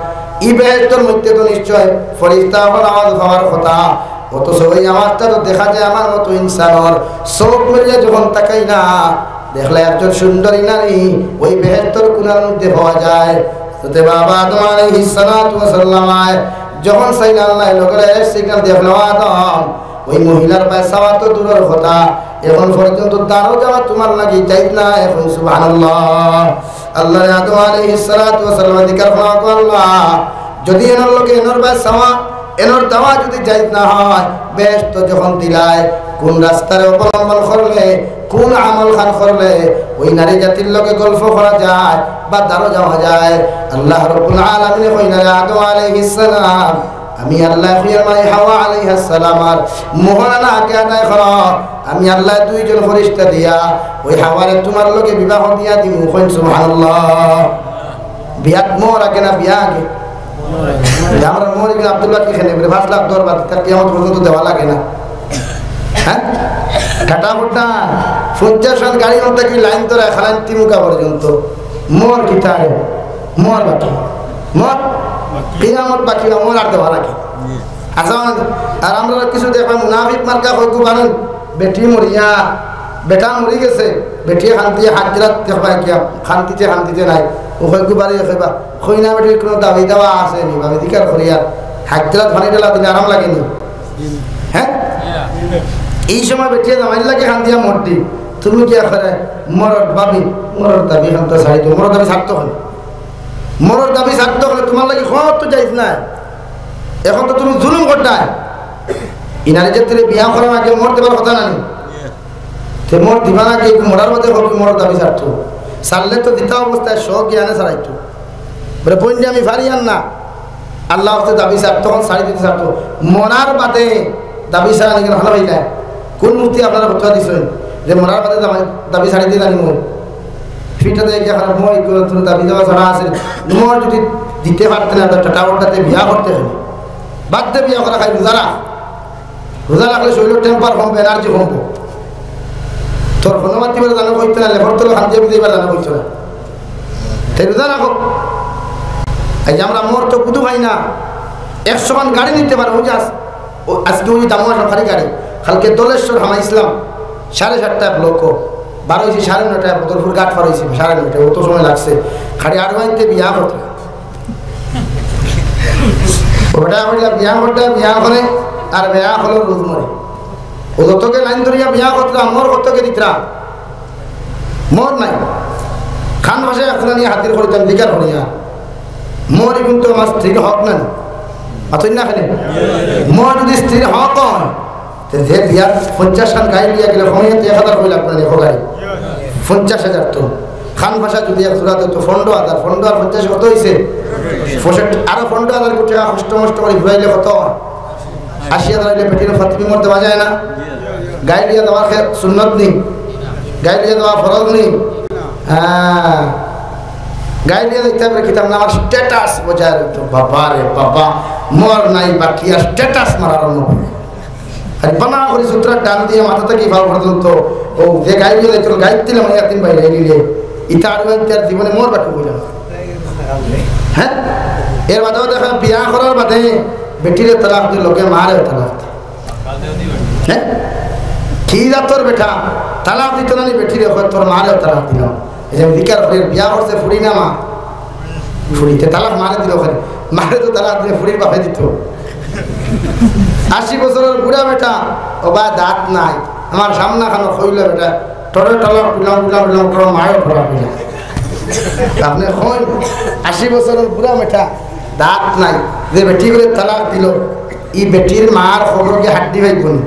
ই বেহেশতর মধ্যে তো নিশ্চয় ফেরেশতা অকল আওয়াজ হওয়ার কথা। অথচ ওই আওয়াজটা তো দেখা যায় আমার মতো ইনসানর।" চোখ মিলিয়া যখন তাকাই না, দেখলা একজন সুন্দরী নারী ওই বেহেশতর কোনার মধ্যে পাওয়া যায়। হযরতে বাবা আদম আলাইহিস সালাতু ওয়াস সালাম আয় যখন চাইলা আল্লাহ লগে লগে signal দিয়া ফেলা, "আদম, ওই মহিলার পায়ে চাওয়া তো দূরের কথা, এখন পর্যন্ত দারো যাওয়া তোমার লাগি জায়েজ না।" বল সুবহানাল্লাহ। আল্লাহ আদম আলাইহিস সালাতু ওয়াস সালাম জিকার করা, "আল্লাহ, যদি এনর লগে এনর পায়ে চাওয়া, এনর দেওয়া যদি জায়েজ না হয়, বেহেশত যখন দিলায়, কোন রাস্তারে অবলম্বন করলে, কোন আমল খান করলে ওই নারী জাতির লগে গল্প করা যায় বা দারো যাওয়া যায়?" আল্লাহ রাব্বুল আলামিনে কইলা, "আদম আলাইহিস সালাম, আমি আল্লাহ কইয়ার মাই হাওয়া আলাইহাস সালাম আর মোহরানা আগে আদায় করো, আমি আল্লাহ দুইজন ফেরেশতা দিয়া ওই হাওয়ারে তোমার লগে বিবাহ দিয়া দিমু।" কইন সুবহানাল্লাহ। বিয়াত মোহর আগে না বিয়া আগে? যে আমরা মোহর ইবনে আব্দুল্লাহ কি খেলে বলে পাঁচ লাখ দর বাদ তার কিয়ামত পর্যন্ত দেওয়া লাগে না। হ্যাঁ, টাটা ফুটা পঞ্চাশ খান গাড়ি অন্তে কি লাইন ধরে খালান তিমুকা পর্যন্ত মোহর কি তারে? মোহর বাকি, মোহর কিয়ামত বাকি, মোহর আর দেওয়া লাগে। আচ্ছা, আর আমরা কিছু দেখবা মুনাফিক মার্কা কইগু বারন, বেটি মরিয়া, বেটা মরি গেছে, বেটি খান্তি হাজরাত দেখবা কিয়া, খান্তিতে খান্তিতে নাই। ও কইগু বারে কইবা, কইনা বেটির কোনো দাবি দাওয়া আছে নি? ভাবে জিকার করিয়া হাজরাত পানি ঢালা দিলে আরাম লাগে নি? হ্যাঁ? এই সময় বেটিয়ে জামাইর লাগে খান্দিয়া মরদি, তুমি কিয়া করে মরর ভাবি, মরর দাবি খান্তা ছাড়ি দিও, মরর দাবি ছাড়তো কেনে? মরর দাবি ছাড়তো কেনে? তোমার লাগি কত জায়েজ নাই। এখন তো তুমি জুলুম করতায়। ইনারে যে তুই বিয়া করার আগে মোহর দেবার কথা না নি? তে মোহর দিবা না কি? মরার মধ্যে হোক মোহর দাবি ছাড়তো। ছাড়লে তো দিতা অবস্থায় শখ জ্ঞানে ছাড়াইতো। বলে, "বইন, আমি পারি আর না।" আল্লাহ হচ্ছে দাবি ছাড়, তখন ছাড়ি দিতে ছাড়তো। মরার বাদে দাবি ছাড়া নাকি ভালো হইলে কোন মুক্তি আপনারা ফতোয়া দিছেন যে মরার বাদে দাবি, দাবি ছাড়ি দিলে আমি মই? ফিটা দিয়ে গিয়ে খারাপ মই করে তুমি দাবি দেওয়া ছাড়া আছে। মোহর যদি দিতে পারতে না, তো টাটা ওটাতে বিয়া করতে হবে। বাদ দে বিয়া করা খাই রোজা রাখ। রোজা রাখলে শরীরের টেম্পার কমবে, এনার্জি কমবো। তোর হনুমাতি বেলা জানো কইতে না, লেফর তোর খান্দিয়ে বুঝে এবার জানো কইতে না। তাই রোজা রাখো। এই যে আমরা মোর তো বুধু ভাই না, একশো খান গাড়ি নিতে পারে, ওই যে আজ-, ও আজকে ওই দামো সরকারি গাড়ি, কালকে দলেশ্বর হামাইছিলাম সাড়ে সাতটায় ব্লকও, বারো হয়েছি সাড়ে নয়টায়, বদরপুর ঘাট পার হয়েছি সাড়ে নয়টায়, অত সময় লাগছে। খালি আরো আনতে বিয়া করতে। ওটা হইলা বিয়া করতে, বিয়া করে আর বিয়া হলো রোজ মরে। ও যতকে লাইন ধরিয়া বিয়া করতরা, মোর কতকে দিতরা, মোর নাই। খান ভাষায় এখন নিয়ে হাতির করিতাম, জিকার করিয়া। মোর কিন্তু আমার স্ত্রীর হক নাই। আতই না খেলে? মোর যদি স্ত্রীর হক হয়, তে যে বিয়ার পঞ্চাশ খান গাড়ি লিয়া গেলে, সময় তো এক হাজার কইলে আপনার এক গাড়ি। পঞ্চাশ হাজার তো। খান ভাষা যদি এক জোড়া তো পনেরো হাজার, পনেরো আর পঞ্চাশ কত হইছে? পঁয়ষট্টি, আরো পনেরো হাজার কোটি টাকা কষ্ট মষ্ট করে ঘুরাইলে কত হয়? আশি হাজার হইলে বেটির ফাতিমি মরতে বাজায় না? গাড়ি লিয়া দেওয়ার খে-, সুন্নত নেই, গাড়ি লিয়া দেওয়া ফরজ নেই। হ্যাঁ, গাড়ি লিয়া দেখতে হবে কিতাব না, আমার স্ট্যাটাস বজায় রাখতো। বাবা রে বাবা, মর নাই বাকি আর স্ট্যাটাস মারার অন্য। আর বানা করে সুতরা ডান দিয়ে মাথা থেকে পাও পর্যন্ত, ও যে গাড়ি লিয়া দেখতো, গাড়ি দিলাম, এই তিন বাইরে নিলে, ইতা আর ওই তার জীবনে মর বাকি হইল না। হ্যাঁ, এর বাদেও দেখা বিয়া করার বাদে বেটিরে তালাক দিল, লোকে মারে তালাক দিল। হ্যাঁ? কি জাতর বেটা? তালাক দিত না নি বেটিরে, কয়, "তোর মারেও তালাক দিলাম।" এই যে বিকার করে বিয়া করছে ফুড়ি না মা? ফুড়িতে তালাক মারে দিল ওখানে। মারে তো তালাক দিয়ে ফুড়ির বাপে দিত। আশি বছরের বুড়া বেটা, ও বা দাঁত নাই। আমার সামনা খানো কইল বেটা, "তোরে তালাক দিলাম, দিলাম, দিলাম, তোর মায়ের ফেরা দিলাম।" আপনি কইন, আশি বছরের বুড়া মেঠা, দাঁত নাই, যে বেটি করে তালাক দিল, ই বেটির মার খবর কি হাড্ডি পাইব নি?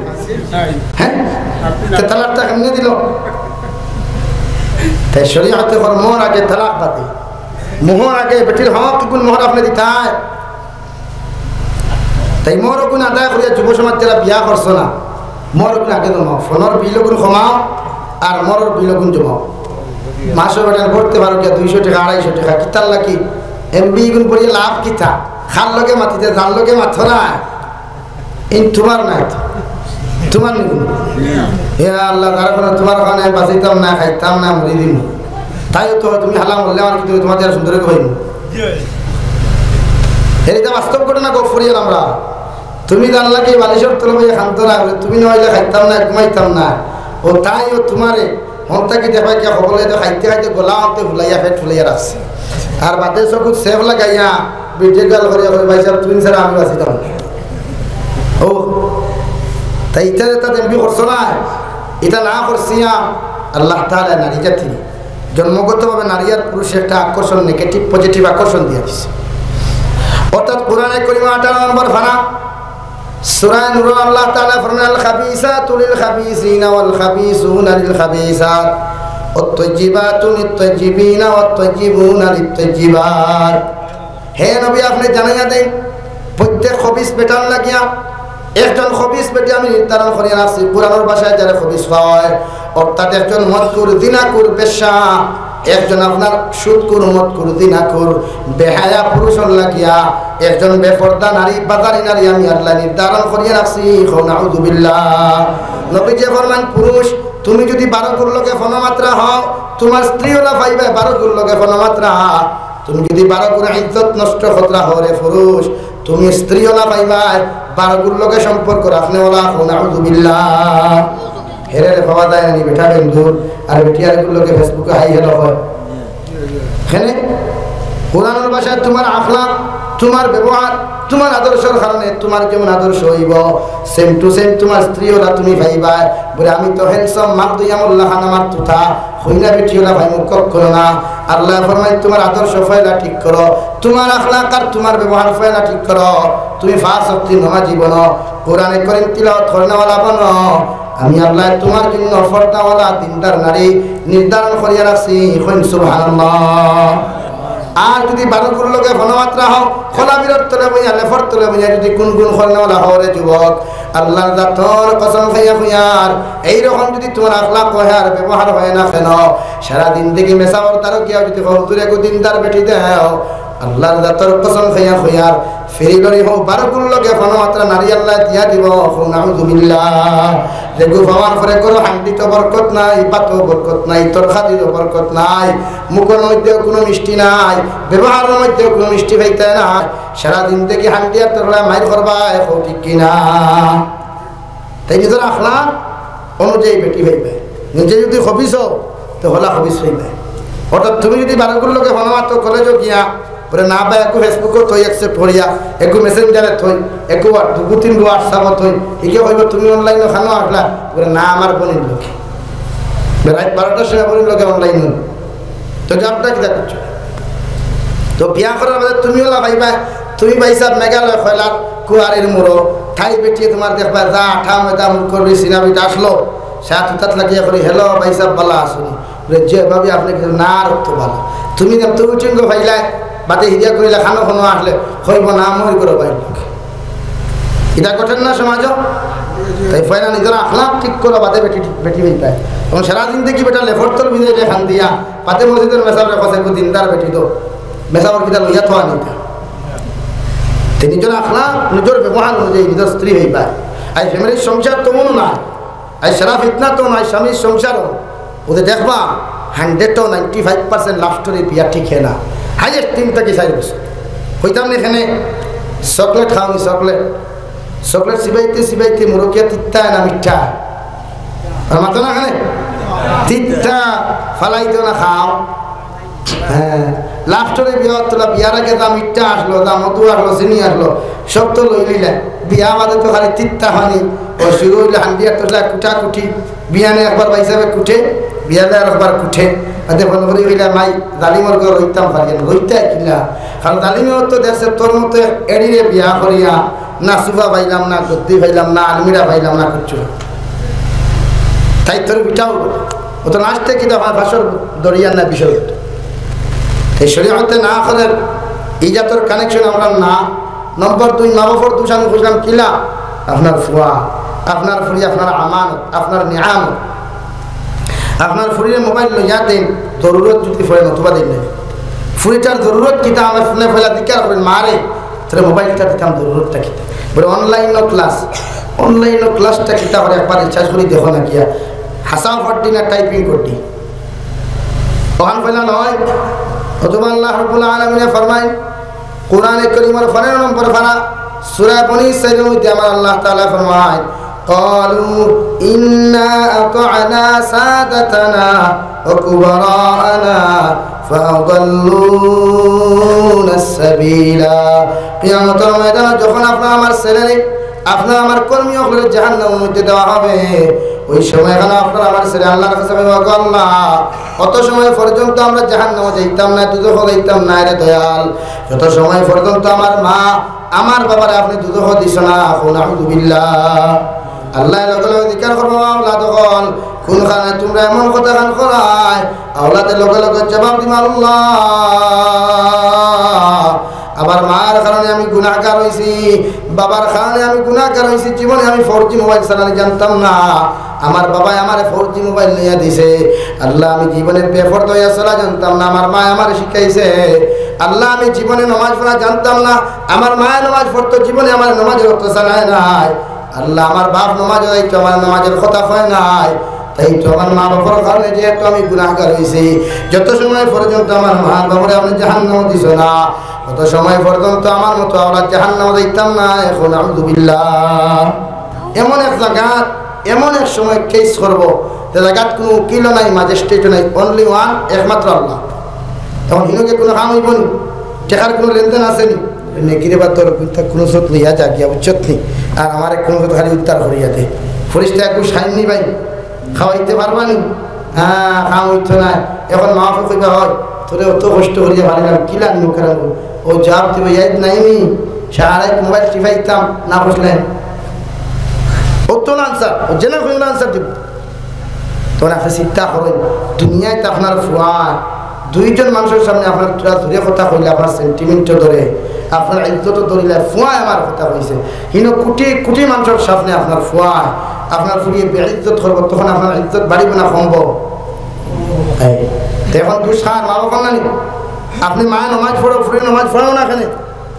হ্যাঁ? তে তালাকটা কেমনে দিল? তাই শরীয়তে কর মোহর আগে তালাক বাদে। মোহর আগে বেটির হক গুণ মোহর আপনি দিতায়। তাই মোহর গুণ আদায় করিয়া যুব সমাজ যারা বিয়া করছো না, মোহর গুণ আগে জমাও, ফোনর বিল গুণ কমাও, আর মোহরর বিল গুণ জমাও। মাসে বেতন করতে পারো গিয়া দুইশো টাকা, আড়াইশো টাকা, কিতার লাগি? এমবি গুণ পড়িয়া লাভ কিতা? খার লগে মাতিতে, যার লগে মাথো না, ইন তোমার নাই তো, তোমার নিব। হে আল্লাহ, তারা বলে, "তোমার ওখানে আমি বাঁচিতাম না, খাইতাম না, মরি দিন।" তাই তো তুমি হালা মরলে আমার কিন্তু তোমার যারা সুন্দর করে হইনি। এটা বাস্তব ঘটনা গপ করিয়ার আমরা। তুমি জানলা কি বালিশের তলে বইয়া খান্ত না, বলে, "তুমি না হইলে খাইতাম না, ঘুমাইতাম না।" ও তাই ও তোমারে হন্তা কি দেখবা কি, হবলে তো খাইতে খাইতে গলা আনতে ফুলাইয়া, পেট ফুলাইয়া রাখছে। আর বাদে চকুত সেফ লাগাইয়া ভিডিও কল করিয়া কই, "ভাই সাহেব, তুমি ছাড়া আমি বাঁচিতাম না।" ও, তাই ইটা যেটা এমবি করছো না, ইটা না করছিয়া আল্লাহ তাআলা নারী জাতি জন্মগতভাবে নারী আর পুরুষে একটা আকর্ষণ, নেগেটিভ পজিটিভ আকর্ষণ দিয়া দিছে। অর্থাৎ কোরআনে করিমর আঠারো নম্বর পারা, সূরা নূরো আল্লাহ তাআলা ফরমান, "আল খাবিসাতু লিল খাবিসিনা ওয়াল খাবিসুনা লিল খাবিসাত, ওয়াত তাইয়্যিবাতু লিত তাইয়্যিবিনা ওয়াত তাইয়্যিবুনা লিত তাইয়্যিবাত।" হে নবী, আপনি জানাইয়া দেন, প্রত্যেক খবিস বেটার লাগিয়া একজন খবিস বেটি আমি নির্ধারণ করিয়া রাখছি। কোরআনর ভাষায় যারা খবিস পাওয়া হয়, অর্থাৎ একজন মদকুর, জিনাকুর, বেশ্যা, একজন আপনার সুদকুর, মদকুর, জিনাকুর, বেহায়া পুরুষর লাগিয়া একজন বেপর্দা নারী, বাজারি নারী আমি আল্লাহ নির্ধারণ করিয়া রাখছি। কও নাউজুবিল্লাহ। নবীজি ফরমান, পুরুষ, তুমি যদি বারো গুর লগে ফোনো মাত্রা হও, তোমার স্ত্রী ওলা পাইবে বারো গুর লগে ফোনো মাত্রা। তুমি যদি বারো গুর ইজ্জত নষ্ট করতরা হও রে পুরুষ, তুমি স্ত্রী ওলা পাইবায় বারো গুর লগে সম্পর্ক রাখনে ওলা। কও নাউজুবিল্লাহ। হেরে রে পাওয়া যায় না নি বেটা বেন্দুর, আর বেটি আর গুর লগে Facebook-এ হাই হ্যালো হয়। হেনে কোরআনর ভাষায় তোমার আখলাক, তোমার ব্যবহার, তোমার আদর্শর কারণে তোমার যেমন আদর্শ হইব, সেম টু সেম তোমার স্ত্রী ওলা তুমি পাইবায়। বলে, "আমি তো হ্যান্ডসাম, মাক দুই আমল লাখান আমার তুতা।" হই না বেটি ওলা ভাই মুখ করো না। আল্লাহ ফরমায়, "তোমার আদর্শ পয়লা ঠিক করো, তোমার আখলাক আর তোমার ব্যবহার পয়লা ঠিক করো।" তুমি পাঁচ ওয়াক্ত নমাজি বনো, কোরআনে করিম তিলাওয়াত করনেওয়ালা বনো। আমি আল্লাহ তোমার জন্য পর্দাওয়ালা দিনদার নারী নির্ধারণ করিয়া রাখছি। কইন সুবহানাল্লাহ। আর যদি বারো গুর লগে ফোনো মাত্রা হও, খোলা বিরর তলে বইয়া, লেফর তলে বইয়া যদি গুনগুন করনেওয়ালা হও রে যুবক, আল্লাহর জাতর কসম খাইয়া কইয়ার, এইরকম যদি তোমার আখলাক হয় আর ব্যবহার হয় না কেন, সারা দিন দেখি মেসাবর তারও কি যদি হুজুরে গো দিনদার বেটি দেও, আল্লাহর জাতর কসম খাইয়া কইয়ার, ফিরি লড়ি হও, বারো গুর লগে ফোনো মাত্রা নারী আল্লাহ দিয়া দিব। কও নাউজুবিল্লাহ। যেগু পাওয়ার পরে করো হান্ডিত বরকত নাই, ভাতো বরকত নাই, তরকারিত বরকত নাই, মুখর মধ্যেও কোনো মিষ্টি নাই, ব্যবহারর মধ্যেও কোনো মিষ্টি পাইতায় না। সারা দিন দেখি হান্ডি আর তরলা মাইর করবায়, কও ঠিক কিনা? তাই নিজর আখলাক অনুযায়ী বেটি পাইবায়। নিজে যদি খবিস হও, তো হলা খবিস পাইবায়। অর্থাৎ তুমি যদি বারো গুর লগে ফোনো মাত্র কলেজও গিয়া, বলে, "না বা একু Facebook-ও থই, accept করিয়া, একু Messenger-এ থই, একু Wha-, দু তিন WhatsApp-ও থই।" হিগে কইব, "তুমি online-ও খানো আসলা?" বলে, "না, আমার বইনর লগে।" রাইত বারোটার সময় বইনর লগে online-ও। তো জবটা কিতা করছো? তো বিয়া করার বাদে তুমি ওলা পাইবায়, তুমি ভাইসাব মেঘালয় কয়লার কুয়ারির মুড়ো, তাই বেটিয়ে তোমার দেখবা, যা আঠা ময়দা মুখ করবি, সিনাবিটা আসলো, সাত উতাত লাগিয়া করি, "হ্যালো ভাইসাব, বালা আছনি?" বলে, "জি ভাবি, আপনি কিন্তু না আর তো বালা।" তুমি যেন তো উঠিঙ্গ পাইলায়, বাদে হিদিয়া করিলা খানো খানো আসলে, কইব না, মই করো ভাই লোক। এটা ঘটের না সমাজও? তাই পয়লা নিজর আখলাক ঠিক করো, বাদে বেটি, বেটি পাইবায়। এবং সারা দিন দেখি বেটা লেফর তল ভিজে রে খান দিয়া, বাদে মসজিদর মেসাবরে কসে কো দিনদার বেটি তো, মেসাবর কিতা লইয়া তো আনিতা। তে নিজর আখলাক, নিজর ব্যবহার অনুযায়ী নিজর স্ত্রী হইবায়। আর ফ্যামিলির সংসার তো মনো না, আর সারা ফিতনা তো নয়, স্বামীর সংসারও। ওদের দেখবা, hundred-ও ninety five percent love story বিয়া ঠিক হয় না। Highest তিন থাকি চাইর বছর। কইতাম না এখানে, চকলেট খাওনি, চকলেট। চকলেট চিবাইতে চিবাইতে মুরকিয়া তিত্তা না মিঠা? আর মাতো না এখানে? তিত্তা, ফালাই দিও না, খাও। হ্যাঁ, love story বিয়া তোলা, বিয়ার আগে যা মিঠা আসলো, যা মধু আসলো, চিনি আসলো, সব তো লই নিলে। বিয়া বাদে তো খালি তিত্তা পানি। ও শুরু অইলো হান্ডিয়া টসলা কুটাকুটি, বিয়ানে একবার ভাইসাবে কুটে, বিয়ানে আর একবার কুটে। আতে ফোন করি কইলা, "মাই, জালিমর ঘর রইতাম পারি না, রইতায় কিলা?" কারণ জালিমে তো দেখছে তোর মতো এক এড়িরে বিয়া করিয়া না সুফা পাইলাম না, গদ্দি পাইলাম না, আলমিরা পাইলাম না, কিচ্ছু না। তাই তোর বিটাও, ও তো লাস্টে কিতা হয়, ফাঁসর দরিয়ার না বিষয়। এই শরীয়তে না করের, ইজাতর কানেকশন আমরা না। নম্বর দুই, মা বাপর দোষ আমি বুঝলাম কিলা? আপনার ফুয়া, আপনার ফুরি, আপনার আমানত, আপনার নিয়ামত। আপনার ফুরিরে মোবাইল লইয়া দেন, জরুরত যদি পড়ে নতুবা দেন না। ফুরিটার জরুরত কিতা আমার ফোনে ফেলা জিজ্ঞাসা করেন, "মারে, তোরে মোবাইলটা দিতাম, জরুরতটা কিতা?" বলে, "অনলাইনও ক্লাস।" অনলাইনও ক্লাসটা কিতা করে একবার রিচার্জ করি দেখো না কিয়া? হাসাও ফর দি না টাইপিং কর দি? ওখান ফেলা নয়। অথবা আল্লাহ রাব্বুল আলামিনে ফরমায়, কোরআনে করিমর পনেরো নম্বর পারা, সূরা বনি ইসরাইলর মধ্যে আমার আল্লাহ তাআলা ফরমায়, "ক্বালু ইন্না আতা'না সাদাতানা ওয়া কুবারা'না ফাআদাল্লুনাস সাবিলা।" কিয়ামতর ময়দানে যখন আপনার আমার ছেলেরে, আপনার আমার কর্মী অকলরে জাহান্নামের মধ্যে দেওয়া হবে, ওই সময় এখানে আপনার আমার ছেলে আল্লাহর কাছে কইবা, "গো আল্লাহ, অত সময় পর্যন্ত আমরা জাহান্নামে যাইতাম না, দুজখো যাইতাম না রে দয়াল।" যত সময় পর্যন্ত আমার মা, আমার বাবারে আপনি দুজখো দিছ না, কও নাউযুবিল্লাহ। আল্লাহ লগে লগে জিকার করবো, আওলাদ অকল, কোন কারণে তোমরা এমন কথা খান করায়? আওলাদে লগে লগে জবাব দিবা, "আল্লাহ, আমার মার কারণে আমি গুনাহগার হইছি, বাবার কারণে আমি গুনাহগার হইছি, জীবনে আমি ফোর জি মোবাইল চালানি জানতাম না, আমার বাবায় আমারে ফোর জি মোবাইল নিয়ে দিছে। আল্লাহ, আমি জীবনে বেপর্দা হইয়া চলা জানতাম না, আমার মায় আমারে শিখাইছে। আল্লাহ, আমি জীবনে নামাজ পড়া জানতাম না, আমার মায় নামাজ পড়তো, জীবনে আমার নামাজের অর্থ জানায় নাই। আল্লাহ, আমার বাপ নামাজ যাইতো, আমার নামাজের কথা কয় নাই, তাই তো আমার মা বাবার কারণে যেহেতু আমি গুনাহগার হইছি, যত সময় পর্যন্ত আমার মা বাবারে আপনি জাহান্নামে দিছ না, তত সময় পর্যন্ত আমার মতো আমরা জাহান্নামে যাইতাম না।" এখন আউযুবিল্লাহ। এমন এক জাগাত, এমন এক সময় কেস করব, যে জাগাত কোনো উকিলও নাই, ম্যাজিস্ট্রেটও নাই, only one, একমাত্র আল্লাহ। এখন হিনকে কোনো কাম হইব নি? টেকার কোনো লেনদেন আছে নি? নেকিরে বা তোর কুন্তা কোনো সত লইয়া যা গিয়া, বুঝছত নি? আর আমার এক কোনো সত খালি উদ্ধার করিয়া দে। ফরিস্তা একটু সাইন নি ভাই, খাওয়াইতে পারবা নি? হ্যাঁ, কাম হইতো না। এখন মা বাপে কইবা, "হয়, তোরে অত কষ্ট করিয়া পারিলাম, কিলা নিমুখ রাখবো?" ও জবাব দিবে, "ইয়াদ নাই নি, সারা রাত মোবাইল টিপাইতাম, না বুঝলেন?" অত না আনসার, ও যে না কোনো আনসার দিব। তখন আপনি চিন্তা করেন, দুনিয়াত আপনার ফুয়া দুইজন মানুষের সামনে আপনার তুরা দূরে কথা কইলে আপনার সেন্টিমেন্টও ধরে, আপনার ইজ্জতও ধরিলে, ফুয়ায় আমার কথা কইছে। হিনো কোটি কোটি মানুষের সামনে আপনার ফুয়ায়, আপনার ফুরিয়ে বেইজ্জত করবো, তখন আপনার ইজ্জত বাড়িব না কমবো? এই, তো এখন দুষ কার? মা বাবার না নি? আপনি মায় নমাজ পড়ো, ফুরি নমাজ পড়ো না কেনে?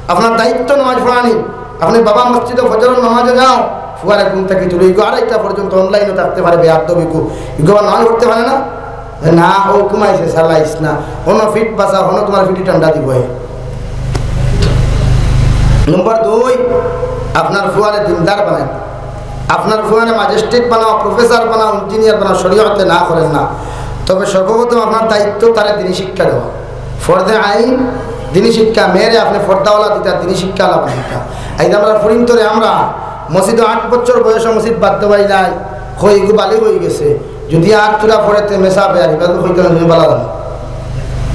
আপনার দায়িত্ব নমাজ পড়ানি। আপনি বাবা মসজিদে ফজরর নমাজে যাও, ফুয়ারে ঘুম থাকি তুলো, ইগু আড়াইটা পর্যন্ত অনলাইনে থাকতে পারে, বেয়াদব ইগু, ইগু আবার নমাজ পড়তে পারে না। না, ও ঘুমাইছে, চালাইস না, হনো ফিট বাসা, হনো তোমার ফিটি ঠান্ডা দিব। নম্বর দুই, আপনার ফুয়ারে দিনদার বানাই। আপনার ফুয়ারে ম্যাজিস্ট্রেট বানাও, প্রফেসর বানাও, ইঞ্জিনিয়ার বানাও, শরীয়তে না করেন না। তবে সর্বপ্রথম আপনার দায়িত্ব তারে দিনী শিক্ষা দেওয়া। ফরজে আইন দিনী শিক্ষা, মেয়েরে আপনি ফর্দাওয়ালা দিতা, দিনী শিক্ষা আলা দিতা। এই যে আমরা ফুরিন্তরে আমরা মসজিদে আট বছর বয়সে মসজিদ বাদ দেওয়াই নাই, হই ইগু বালিগ হই গেছে। যদি আর তোরা পড়েতে মেসাবে আর ইবাদত হইতে না, তুমি বালা জানো।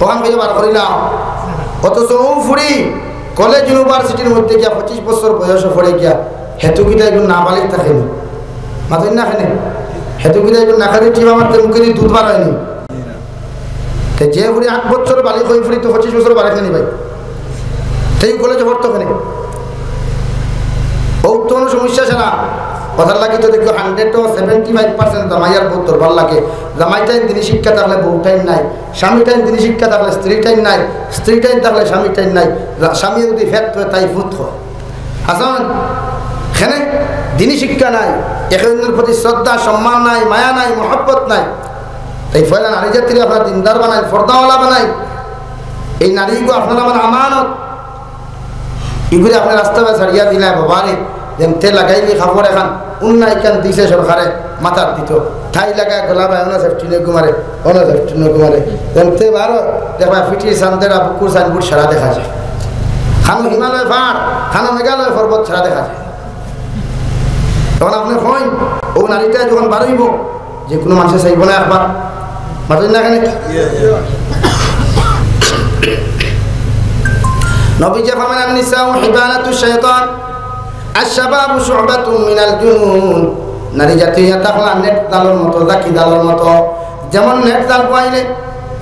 ওখান থেকে বার করিলাম। অথচ ও ফুরি কলেজ ইউনিভার্সিটির মধ্যে গিয়া পঁচিশ বছর বয়সে পড়ে গিয়া হেতু কিতা এগুলো নাবালিগ থাকেনি। মাতইন না কেনে? হেতু কিতা এগুলো নাকারি টিপ আমার মুখে দিয়ে দুধ বার হয়নি। তে যে ফুরি আট বছর বালিগ হই ফুরি তো পঁচিশ বছর বালিগ নি ভাই। তেই কলেজে পড়তো কেনে? ও তো কোনো সমস্যা ছাড়া। কথার লাগি তো দেখো হান্ড্রেড তো সেভেন্টি ফাইভ পার্সেন্ট জামাইয়ার বউত দরবার লাগে। জামাইটাইন দিনী শিক্ষা থাকলে বউটাইন নাই, স্বামীটাইন দিনী শিক্ষা থাকলে স্ত্রীটাইন নাই, স্ত্রীটাইন থাকলে স্বামীটাইন নাই। রা-, স্বামী যদি ফেত হয় তাই ফুত হয়। হাসান, এখানে দিনী শিক্ষা নাই, একে অন্যের প্রতি শ্রদ্ধা, সম্মান নাই, মায়া নাই, মহব্বত নাই। তাই পয়লা নারী জাতিরে আপনার দিনদার বানাই, ফর্দাওয়ালা বানাই। এই নারীগু আপনার আমার আমানত। ইগুরে আপনি রাস্তা বায় ছাড়িয়া দিলাই বাবারে, যেমতে লাগাইলি কাপড় এখান, উন্না ইখান দিছে সরকারে, মাথার দিত। ঠাই লাগায় গলা বায়, অনা সেফটি নিয়ে ঘুমারে, অনা সেফটি নিয়ে ঘুমারে। যেমতে বারো দেখবা ফিটির সান্দেরা বুকুর সাইনবোর্ড সারা দেখা যায়। খানো হিমালয় পাহাড়, খানো মেঘালয় পর্বত সারা দেখা যায়। তখন আপনে কইন, অউ নারীটা যখন বারইবো, যে কুনু মানষে চাইবো না একবার? মাতইন না কেনে? নবীজি ফরমাইন, "আন-নিসাউ হিবালাতু শাইতান, আশ-শাবাবু শুবাতুম মিনাল জুনুন।" নারী জাতি ইয়া থাকলা নেট জালর মতো, জাকি জালর মতো। যেমন নেট জাল বওয়াইলে,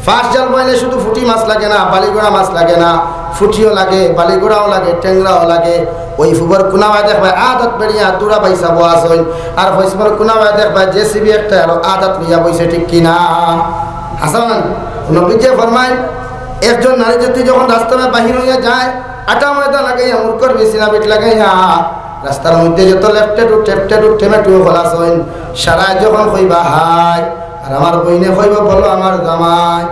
ফাঁস জাল বওয়াইলে শুধু ফুটি মাছ লাগে না, বালিগোড়া মাছ লাগে না, ফুটিও লাগে, বালিগোড়াও লাগে, টেংরাও লাগে। ওই ফুবর কুনাবায় দেখবায় আদাত বেড়িয়া দুরা বাইসা বওয়া আছইন, আর পশ্চিমর কুনাবায় দেখবায় জেসিবি একটা আরো আদাত লইয়া বইছে, ঠিক কি না? হাছা না? নবীজি ফরমাইন, একজন নারী জাতি যখন রাস্তায় বাহির অইয়া যায়, আটা ময়দা লাগাইয়া, মুরগর বিছিনা বেট লাগাইয়া, রাস্তার মধ্যে যত লেফটেটু, টেপটেটু, টেমেটু অকল আছইন, সারায় যখন কইবা, "হায়", আর আমার বইনে কইবো, "বলো আমার জামাই",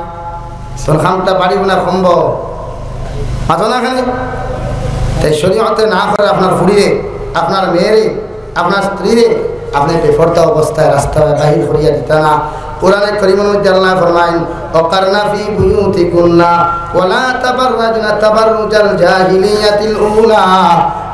তোর কামটা বাড়িবো না কমবো? মাতো না কেনে? তাই শরীয়তে না করে আপনার ফুড়িরে, আপনার মেয়েরে, আপনার স্ত্রীরে আপনে বেপর্দা অবস্থায় রাস্তায় বাহির করিয়া দিতা না। কোরআনে করিমর মধ্যে আল্লায় ফরমাইন, "ওয়াকারনা ফি বুয়ুতিকুন্না ওয়ালা তাবাররাজনা তাবাররুজাল জাহিলিয়াতিল উলা।"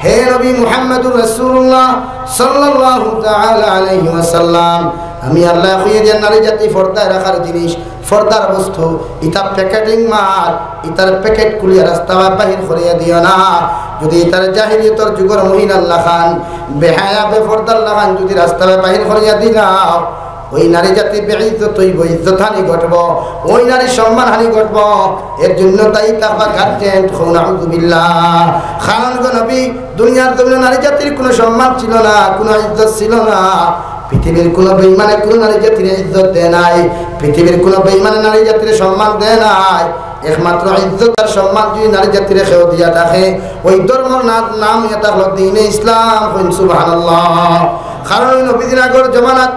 হে নবী মুহাম্মদুর রাসূলুল্লাহ সাল্লাল্লাহু তাআলা আলাইহি ওয়াসাল্লাম, আমি আল্লায় কইয়া দিয়া নারী জাতি পর্দায় রাখার জিনিস, পর্দার বস্তু, ইতা প্যাকেটিং মাল, ইতার প্যাকেট খুলিয়া রাস্তায় বাহির করিয়া দিও না। যদি ইতার জাহিলিয়তর যুগর মহিলার লাখান, বেহায়া বেপর্দার লাখান যদি রাস্তায় বাহির করিয়া দিলাও, ওই নারী জাতি বেইজ্জত অইবো, ইজ্জতহানি ঘটবো, ওই নারীর সম্মানহানি ঘটবো। এর জন্য দায়ী থাকবা গার্জেন, কও নাউজুবিল্লাহ। কারণ গো নবী, দুনিয়ার জমিনে নারী জাতির কুনু সম্মান ছিল না, কুনু ইজ্জত ছিল না। পৃথিবীর কুনু বেঈমানে কুনু নারী জাতির ইজ্জত দেয় নাই, পৃথিবীর কুনু বেঈমানে নারী জাতির সম্মান দেয় নাই। একমাত্র ইজ্জত আর সম্মান যদি নারী জাতির কেউ দিয়া থাকে, ওই ধর্মর না-, নাম হইয়া থাকলো দ্বীনে ইসলাম। কইন সুবহানাল্লাহ। কারণ ওই নবীজির আগর জমানাত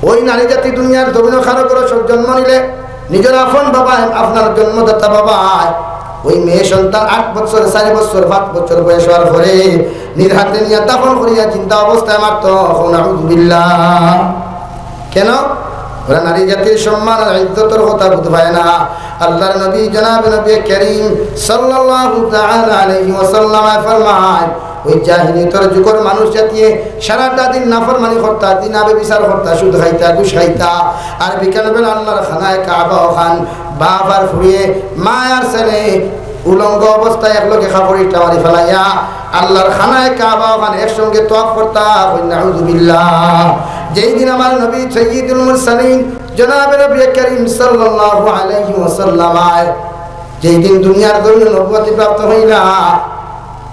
ওই নারী জাতি দুনিয়ার জমিনো কারো ঘরো জন্ম নিলে নিজর আপন বাবায়, আপনার জন্মদাতা বাবায়, ওই মেয়ে সন্তান আট বছর, চার বছর, পাঁচ বছর বয়স হওয়ার পরে নিজ হাতে নিয়া দাফন করিয়া জিন্দা অবস্থায় মারতো। কও নাউজুবিল্লাহ। কেন? ওরা নারী জাতির সম্মান আর ইজ্জতর কথা বুঝ পায় না। আল্লাহর নবী, জনাব নবী করিম সাল্লাল্লাহু তাআলা আলাইহি ওয়াসাল্লাম ফরমায়, ওই জাহিলিয়তর যুগর মানুষ জাতিয়ে সারাটা দিন নাফরমানি করতা, দিনা বেবিচার করতা, সুদ খাইতা, ঘুষ খাইতা, আর বিকাল বেলা আল্লাহর খানায় কাবা অখান বাপ আর ফুড়িয়ে, মা আর ছেলে উলঙ্গ অবস্থায় একলগে কাপড় ইটা মারি ফালাইয়া আল্লাহর খানায় কাবা অখান একসঙ্গে তওয়াফ করতা। কও নাউজুবিল্লাহ। যেই দিন আমার নবী সাইয়্যিদুল মুরসালিন জনাবে নবী করিম সাল্লাল্লাহু আলাইহি ওয়াসাল্লাম আয়, যেই দিন দুনিয়ার জমিনো নবুয়তি প্রাপ্ত হইলা,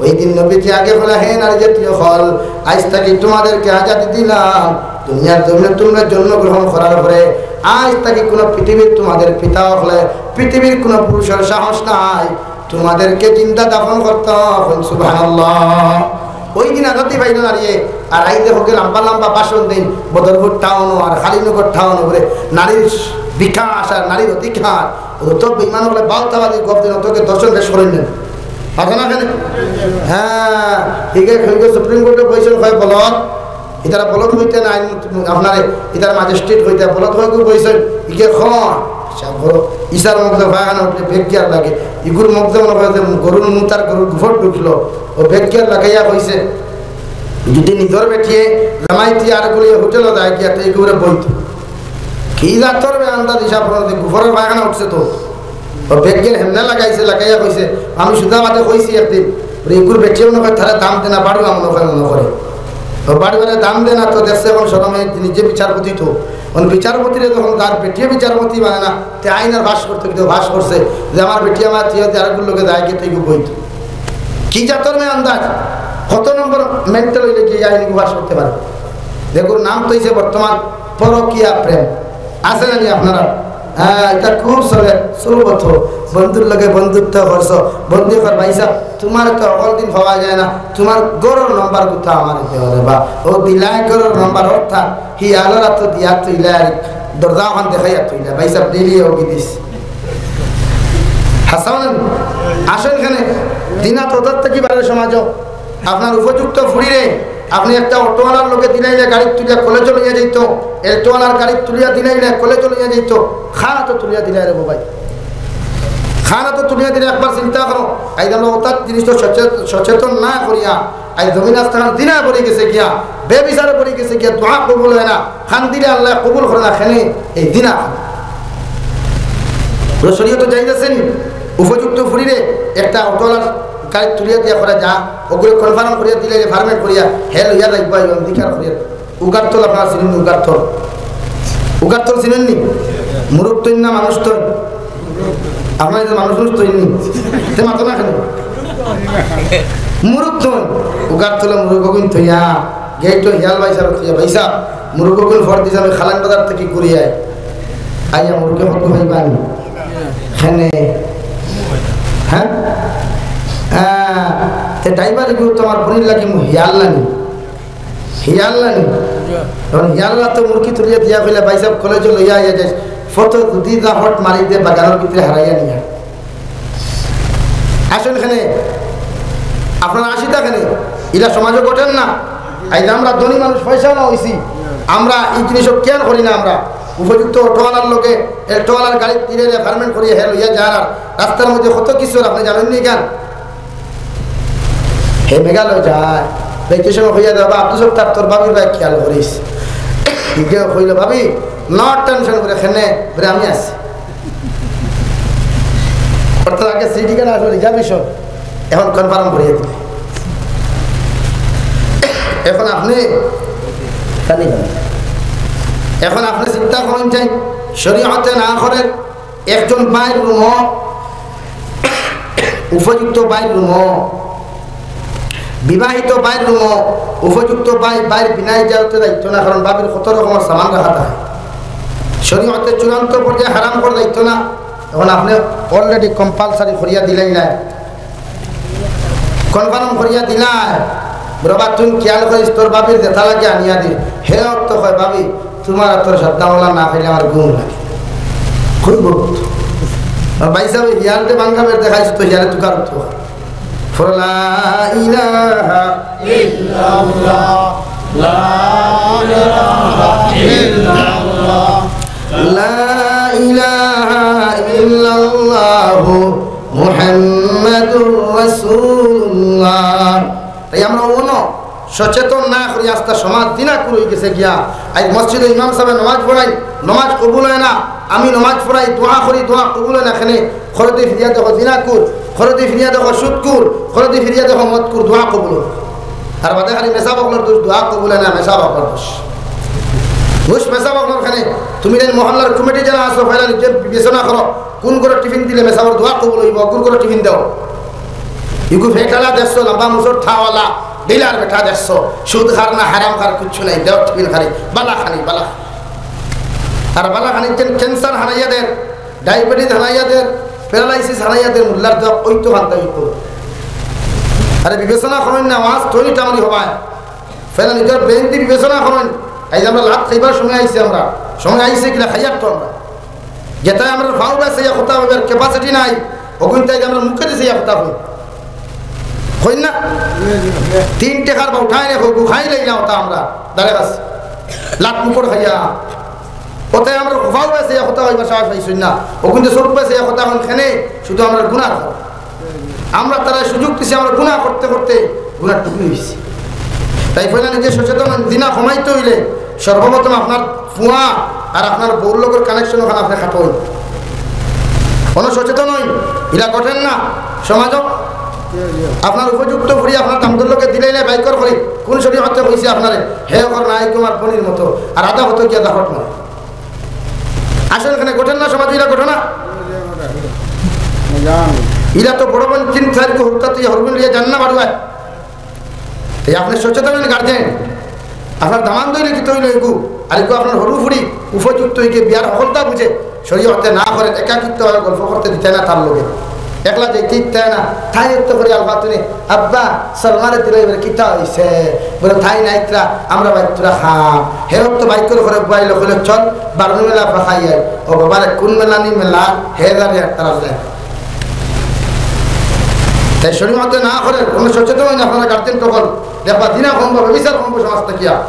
ওই দিন নবীজি আগে বলে, "হে নারী জাতি অকল, আইজ থাকি তোমাদেরকে আজাদি দিলাম। দুনিয়ার জমিনো তোমরা জন্মগ্রহণ করার পরে আইজ থাকি কুনু পৃথিবীর তোমাদের পিতা অকলে, পৃথিবীর কুনু পুরুষর সাহস নাই তোমাদেরকে জিন্দা দাফন করতা।" কইন সুবহানাল্লাহ। ওই দিন আজাদি পাইলো নারীয়ে। আর আইজ দেখো কি লম্বা লম্বা ভাষণ দেইন বদরপুর টাউনো আর কালীনগর টাউনো, বলে নারীর বিকাশ আর নারীর অধিকার। অত বেইমান অকলে বালতাবাজি গপ দেইন, অতকে দর্শন বেশ করেন নেন। মাতো না কেনে? হ্যাঁ, ঠিক আছে, সুপ্রিম কোর্টে বইছইন, কয় বলত, ইতারা বলত কইতা না, আইন আপনারে, ইতারা ম্যাজিস্ট্রেট কইতা, বলত কয় গু বইছইন, ইগে খন, সব বড়, ইসার মগজে পায়খানা উঠলে বেগ গিয়ার লাগে, ইগুর মগজে মনে করে যে গরুর মুতার গরুর গুফর ঢুকলো, ও বেগ গিয়ার লাগাইয়া কইছে, যদি নিজর বেটিয়ে জামাইতি আর গুলিয়ে হোটেলো যায় গিয়া, তো ইগুরে বইতো। কি জাতর বে আন্দাজ হিসাব করে যে গুফরের পায়খানা উঠছে তো। ও বেগের হেমনে লাগাইছে, লাগাইয়া কইছে, "আমি সুজা মাতে কইছি একদিন, বলে, ইগুর বেটিয়ে মনে করে তারা দাম দেনা বাড়ুয়া মনে করে, মনে করে। ও বাড়ুয়ারে দাম দেনা তো দেখছে এখন শরমে নিজে বিচারপতি তো। এখন বিচারপতিরে যখন তার বেটিয়ে বিচারপতি মানে না, তে আইন আর পাশ করতে কিন্তু পাশ করছে যে আমার বেটি আমার তিয়া যে আরেকগুর লগে যায় গিয়ে তুই বইতো।" কি জাতর মে আন্দাজ? কত নম্বর মেন্টাল হইলে কি আইন পাশ করতে পারে? দেখুন, নাম তো হইছে বর্তমান পরকীয়া প্রেম। আছে না নি আপনারা? হ্যাঁ, এটা খুব চলে। চলবো তো, বন্ধুর লগে বন্ধুত্ব করছো, বন্ধু কর, "ভাই সাহেব, তোমার তো হকল দিন পাওয়া যায় না, তোমার ঘরর নম্বর কোথা আমার দেওয়া রে বা?" ও দিলায় ঘরর নম্বর, অর্থাৎ হি আলোর আতো দিয়া তুইলে আর দরজা ওখান দেখাইয়া তুইলে, "ভাই সাহেব, ডেলি ওকে দিস।" হাসান, আসেন এখানে। দিনা তো কি বারে সমাজও আপনার উপযুক্ত ফুড়িরে আপনি একটা অটোওয়ালার লগে দিলাইলে গাড়িত তুলিয়া কলেজো লইয়া যাইতো, অটোওয়ালার গাড়িত তুলিয়া দিলাইলে কলেজো লইয়া যাইতো, খানা তো তুলিয়া দিলাই রে ভাই। খানা তো তুলিয়া দিলে একবার চিন্তা করো, আইজ আমরা অর্থাৎ জিনিস তো সচেত-, সচেতন না করিয়া, আইজ জমিন আস্থান দিনা পড়ে গেছে গিয়া, বেবিচারে পড়ি গেছে গিয়া, দোয়া কবুল অয় না, কান্দিলে আল্লায় কবুল করে না, কেনে এই জিনা। তো শরীয়তো জায়েজ আছে নি? উপযুক্ত ফুরিরে একটা অটোআলার গাড়িত তুলিয়া দিয়া করা যা, ওগুলো কনফার্ম করিয়া দিলে, রেফারমেন্ট করিয়া, হে লইয়া যাইবা, এই অঙ্গীকার করিয়া। উগারতল আপনারা চিনইন নি? উগারতল, উগারতল চিনইন নি? মুরুগ তইন না মানুষ তইন? আপনারা এই যে মানুষ মানুষ তৈরি নি, তে মাতো না কেনে? মুরুগ তইন, উগারতলে মুরুগ অগুইন থইয়া, গেইটো হিয়াল ভাইসাব থইয়া, "ভাইসাব, মুরুগ অগুইন ফর দিছে, আমি খালান বাজার থাকি ঘুরি আই।" আইয়া মুরুগে হকু ভাই বানি। কেনে? হ্যাঁ? আহ, তে ড্রাইভার এগু তোমার বইনর লাগি মু হিয়াল নানি। হিয়াল নানি? এখন হিয়াল তো মুরগি তুলিয়া দিয়া কইলা, "ভাইসাব, কলেজো লইয়া আইয়া যাইস, ফটো যদি যা হট মারি দে বাগানর ভিতরে হারাইয়া নিয়া।" আসেন কেনে, আপনারা আসিতা কেনে, ইলা সমাজো ঘটের না। এই যে আমরা ধনী মানুষ, পয়সাআলা অইছি, আমরা এই জিনিসও কেয়ার করি না। আমরা উপযুক্ত অটোআলার লগে, অটোআলার গাড়িত দিলে রেফারমেন্ট করি, হে লইয়া যার, আর রাস্তার মধ্যে কত কিছু আপনি জানইন নি কেন? হে মেঘালয় যায়, ভ্যাকেশন অইয়া যাবা, আব্দুল সত্তার তোর ভাবির বায় খেয়াল করিস। ইগে কইল, "ভাবি, no tension করে খেনে, করে আমি আছি।" অর্থাৎ আগে সিটি কেন আসলে রিজার্ভেশন, এখন কনফার্ম করিয়া দিলে। এখন আপনি, জানি না। এখন আপনি চিন্তা করইন চাই, শরীয়তে না করে একজন ভাইর রুমো, উপযুক্ত ভাইর রুমো, বিবাহিত ভাইর রুমো, উপযুক্ত ভাই, ভাইর বিনা ইজাজতে যাইতো না, কারণ ভাবির কত রকমের সামান রাখা থাকে। শরীয়তে চূড়ান্ত পর্যায়ে হারাম করে যাইতো না। এখন আপনি already compulsory করিয়া দিলেন না, কনফার্ম করিয়া দিলাই, "বাবা, তুই খেয়াল করিস, তোর ভাবির যেটা লাগে আনিয়া দে।" হে অর্থ কয়, "ভাবি, তোমার আর তোর সাদ্দামওয়ালা না খাইলে আমার ঘুম লাগে।" কই গো? আর ভাইসাবে হিয়ালতে বাঙ্গা বের দেখাইছ তো, হিয়ালে তুকার অর্থ। ফর লা ইলাহা ইল্লাল্লাহ, লা ইলাহা ইল্লাল্লাহ, লা ইলাহা ইল্লাল্লাহু মুহাম্মাদুর রাসূলুল্লাহ। তাই আমরা অনো সচেতন না করি, আস্তা সমাজ জিনাকুর অই গেছে গিয়া। আইজ মসজিদো ইমাম সাবে নমাজ পড়াইন, নমাজ কবুল অয় না। আমি নমাজ পড়াই, দোয়া করি, দোয়া কবুল অয় না। কেনে? খরদি ফিরিয়া দেখো জিনাকুর, খরদি ফিরিয়া দেখো সুদকুর, খরদি ফিরিয়া দেখো মদকুর, দোয়া কবুল অয় না। আর বাদে খালি মেসাব অকলর দোষ, দোয়া কবুল অয় না, মেসাব অকলর দোষ। দোষ মেসাব অকলর। কেনে? তুমি এই মহল্লার কমিটি যারা আছো, পয়লা নিজে বিবেচনা করো, কুন ঘরো টিফিন দিলে মেসাবর দোয়া কবুল অইবো, কুন ঘরো টিফিন দেও। ইগু ফেটালা দেখছো, লম্বা মুসর থাওয়ালা, ডিলার বেটা দেখছো, সুদ খার না হারাম খার কিচ্ছু নাই, দেও টিফিন খালি, বালা খানি, বালা খানি। আর বালা খানি কেন ক্যান্সার হারাইয়া দের, ডায়াবেটিস হারাইয়া দের, প্যারালাইসিস হারাইয়া দের, মোল্লার দোয়া অইতো খান্তা অইতো। আরে বিবেচনা করইন না, ওয়াজ তৈরি টামরি হবায়। ফেলা নিজর ব্রেইন দি বিবেচনা করইন। এই যে আমরা লাত খাইবার সময় আইছি আমরা, সময় আইছে কিনা খাইয়ার তো আমরা। যেটাই আমরা ফাউ বেছে ইয়া কথা হইবার ক্যাপাসিটি নাই, অগুন তাই আমরা মুখে দিছে ইয়া কথা হই। হই না? তিন টেকার বাউঠায় নে হগু খাই লইলা ওটা আমরা, দাঁড়ে আছে। লাত মুখর খাইয়া। ওটাই আমরা ফাউ বেছে ইয়া কথা হইবার সাহস পাইছই না। অগুন যে সব বেছে ইয়া কথা হন খেনে, শুধু আমরা গুনার। আমরা তারা সুযোগ দিছি, আমরা গুনাহ করতে করতে গুনার টুকরি হইছি। তাই ফলে নিজে সচেতন হন, জিনা কমাইতে হইলে সর্বপ্রথম আপনার ফুয়া আর আপনার বউর লগর কানেকশন ওখানে আপনি খাটো হইন। কোনো সচেতন হইন, এরা কঠেন না সমাজও। আপনার উপযুক্ত ফুরি আপনার দামদর লোকে দিলে বাইকর করি কোন শরীর হতে হইছে আপনারে, হে ওকর নাই তোমার ফোনের মতো, আর আধা হতো গিয়া দাফট মারে। আসলে এখানে ঘটে না, সমাজে এরা ঘটনা। এরা তো বড় বোন তিন চার গো হুরুতা তুই হরগুন লিয়ে যান না বাড়ুয়ায়। এই আপনি সচেতন হন গার্জেন, আপনার দামান দইলে কি তৈল এগু, আর এগু আপনার হরু ফুড়ি উপযুক্ত হইকে বিয়ার হকলতা বুঝে, শরীয়তে না করে একাকিত্ব হয়ে গল্প করতে দিতে না তার লগে। একলা যাইতে ইচ্ছা না, তাই একটু করে আলফা তুলে, "আব্বা, সলমারে দিল এবার কিতা হইছে?" বলে, "তাই নাইতরা, আমরা বাইতরা খাম।" হে তো বাইক করে ঘরে বুয়াইলো, কইলো, "চল, বারুনি মেলা ফাঁসাই আই।" ও বাবা রে, কোন মেলা নি মেলা? হে জানে একটা রাজা। তাই শরীয়তে না করে, কোনো সচেতন হয় না, আপনারা গার্জেন তখন দেখবা, দিনা কমবো, বিচার কমবো সমাজ থাকিয়া।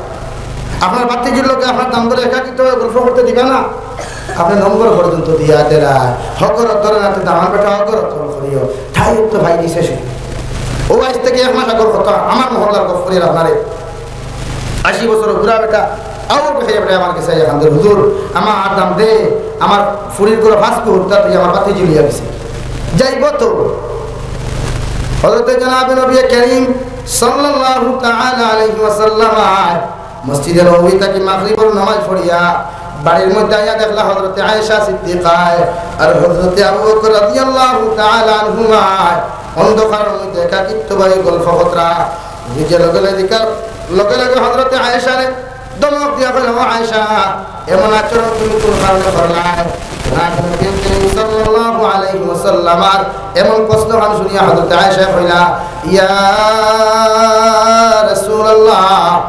আপনার বাতিজির লোকে আপনার দাম ধরে একাকিত্ব হয়ে গল্প করতে দিবা না। আপনি নম্বর পর্যন্ত দিয়া দেরা, হকর ধরে না, তুই দামান বেটা হকর ধরে করিও। তাই তো ভাই নিছে শুধু। ও আজ থেকে এক মাস আগর কথা, আমার মহল্লার গফ করিয়া আপনারে। আশি বছর বুড়া বেটা, আবার বেটা, বেটা আমার গেছে আইয়া কান্দে, "হুজুর, আমার দাম দে, আমার ফুরির করে ফাঁস কুহুরতা তুই আমার বাতি জ্বলিয়া গেছে।" যাইব তো। হযরতে জনাবে নবী করিম সাল্লাল্লাহু তাআলা আলাইহি ওয়াসাল্লাম মসজিদে নববী থাকি মাগরিবর নামাজ পড়িয়া বাড়ির মধ্যে আইয়া দেখলা হযরতে আয়েশা সিদ্দিকায় আর হযরতে আবু বকর রাদিয়াল্লাহু তাআলা আনহুমায় অন্ধকারর মধ্যে একাকিত্ব ভাবে গল্প কররা। নিজে লগে লগে দিকার, লগে লগে হযরতে আয়েশারে ধমক দিয়া কইলা, "ও আয়েশা, এমন আচরণ তুমি কোন কারণে করলায়?" জনাব নবী করিম সাল্লাল্লাহু আলাইহি ওয়াসাল্লামর এমন প্রশ্ন খান শুনিয়া হযরতে আয়েশা কইলা, "ইয়া রাসূলুল্লাহ,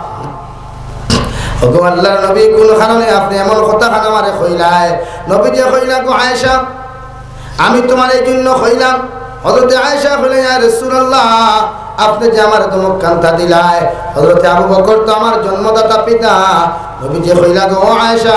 ওগো আল্লাহর নবী, কোন কারণে আপনে এমন কথা খান আমারে কইলায়?" নবীজি কইলা, "গো আয়েশা, আমি তুমার এই জন্য কইলাম।" হযরতে আয়েশা কইলা, "ইয়া রাসূলুল্লাহ, আপনে যে আমারে ধমক খানতা দিলায়, হযরতে আবু বকর তো আমার জন্মদাতা পিতা।" নবীজি কইলা, "গো আয়েশা,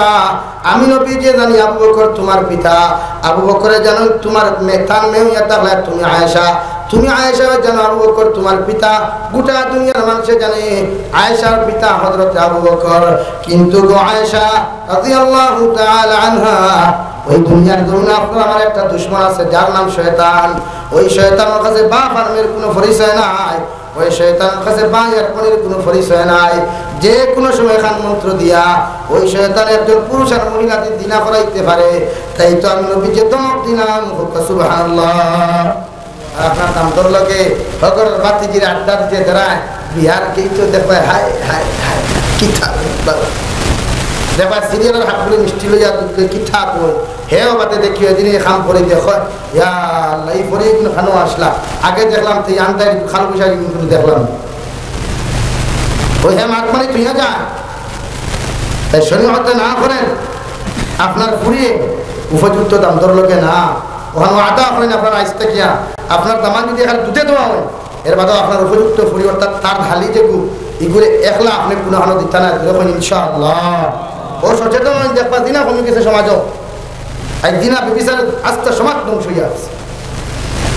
আমি নবীজি জানি আবু বকর তুমার পিতা, আবু বকরে জানো তুমার মে-, তার মেয়ে অইয়া থাকলে তুমি আয়েশা, তুমি আয়েশা জানো আবু বকর তুমার পিতা, গোটা দুনিয়ার মানষে জানে আয়েশার পিতা হযরতে আবু বকর। কিন্তু গো আয়েশা রাদিয়াল্লাহু তাআলা আনহা, ওই দুনিয়ার জমিনে আপনার আমার একটা দুশমন আছে, যার নাম শয়তান। ওই শয়তানর কাছে বাপ আর মেয়ের কোনো পরিচয় নাই, ওই শয়তানর কাছে ভাই আর বোনের কোনো পরিচয় নাই। যে কোনো সময় খান মন্ত্র দিয়া ওই শয়তান একজন পুরুষ আর মহিলারে জিনা করাইতে পারে। তাই তো আমি নবীজিরে ধমক দিলাম।" কউক্কা সুবহানাল্লাহ। আর আপনার দামদর লগে হগর বাতিজির আড্ডা দিতে দাঁড়ায়, বিয়ার কেই তো দেখবায়, হায়, হায়, হায়, কিতা বাবা। দেখবায় সিরিয়ালর হাতগুলি মিষ্টি লইয়া দুধ লই, কিতা বই। হেও বাদে দেখি ওই দিনে কাম করি দেখো, ইয়া আল্লাহ, এই পরে কিন্তু খানো আসলা। আগে দেখলাম তো এই আন্দাই খালো পয়সা কিন্তু দেখলাম। ওই হে মাত মানে তুই যা। তাই শরীয়তে না করেন, আপনার ফুরিয়ে উপযুক্ত দামদর লগে না। ওখানে আদা করেন আপনার আইস থাকিয়া, আপনার দামান যদি এখানে দুধে দেওয়া হয়, এর বাদেও আপনার উপযুক্ত ফুরি অর্থাৎ তার ঢালি যেগু, ইগুরে একলা আপনে কোনো হানো দিতা না, এরকম ইনশাআল্লাহ। ও সচেতন হইন, দেখবা দিনা কমি গেছে সমাজও। আজ দিনা ব্যভিচার আস্তা সমাজ ধ্বংস হইয়া আছে।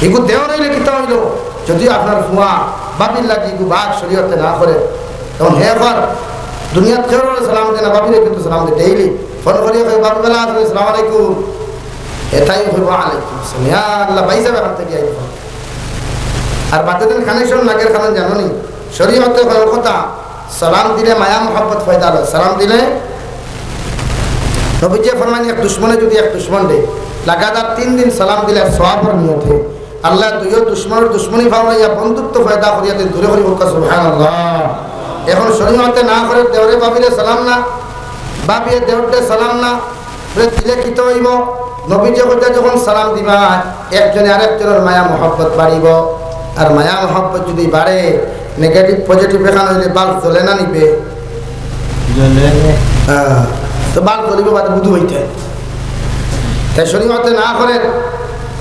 ইগু দেওয়া রইলে কিতা হইল? যদিও আপনার ফুয়া বাবির লাগি ইগু বাঘ শরীয়তে না করে, তখন হে কর দুনিয়াত কেউরে সালাম দেয় না, বাবিরে কিন্তু সালাম দেয় ডেইলি। ফোন করিয়া কয়, "বাবু বেলা আছে, সালাম আলাইকুম।" এটাই কইব, "ওয়ালাইকুম আসসালাম।" ইয়া আল্লাহ, ভাই সাহেব এখান থেকে আইব। আর বাদে দিন কানেকশন লাগের কারণ জানো নি? শরীয়তে কয় কথা, সালাম দিলে মায়া মোহাব্বত পয়দা হয়। সালাম দিলে নবীজি ফরমাইন, এক দুশমনে যদি এক দুশমনরে লাগাতার তিন দিন সালাম দিলে সওয়াবর নিয়তে আল্লাহ দুইও দুশমনর দুশমনি ভাবনাইয়া বন্ধুত্ব পয়দা করিয়া দেন, দূরে করি কউক্কা সুবহানাল্লাহ। এখন শরীয়তে না করে দেওরে বাবিরে সালাম না, বাবিয়ে দেওররে সালাম না, বলে দিলে কিতা হইব? নবীজি কইতা যখন সালাম দিবা, একজনে আরেকজনর মায়া মহব্বত বাড়িব। আর মায়া মহব্বত যদি বাড়ে, নেগেটিভ পজিটিভ এখান হইলে বাল্ব জ্বলে না নিবে? জ্বলে। হ্যাঁ, তো বাল্ব জ্বলিব বাদে বুধু হইতে। তাই শরীয়তে না করে,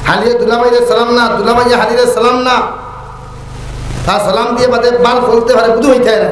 হালিয়ে দুলাভাইরে সালাম না, দুলাভাইয়ে হালিরে সালাম না। তা সালাম দিয়ে বাদে বাল্ব জ্বলতে পারে, বুধু হইতে না।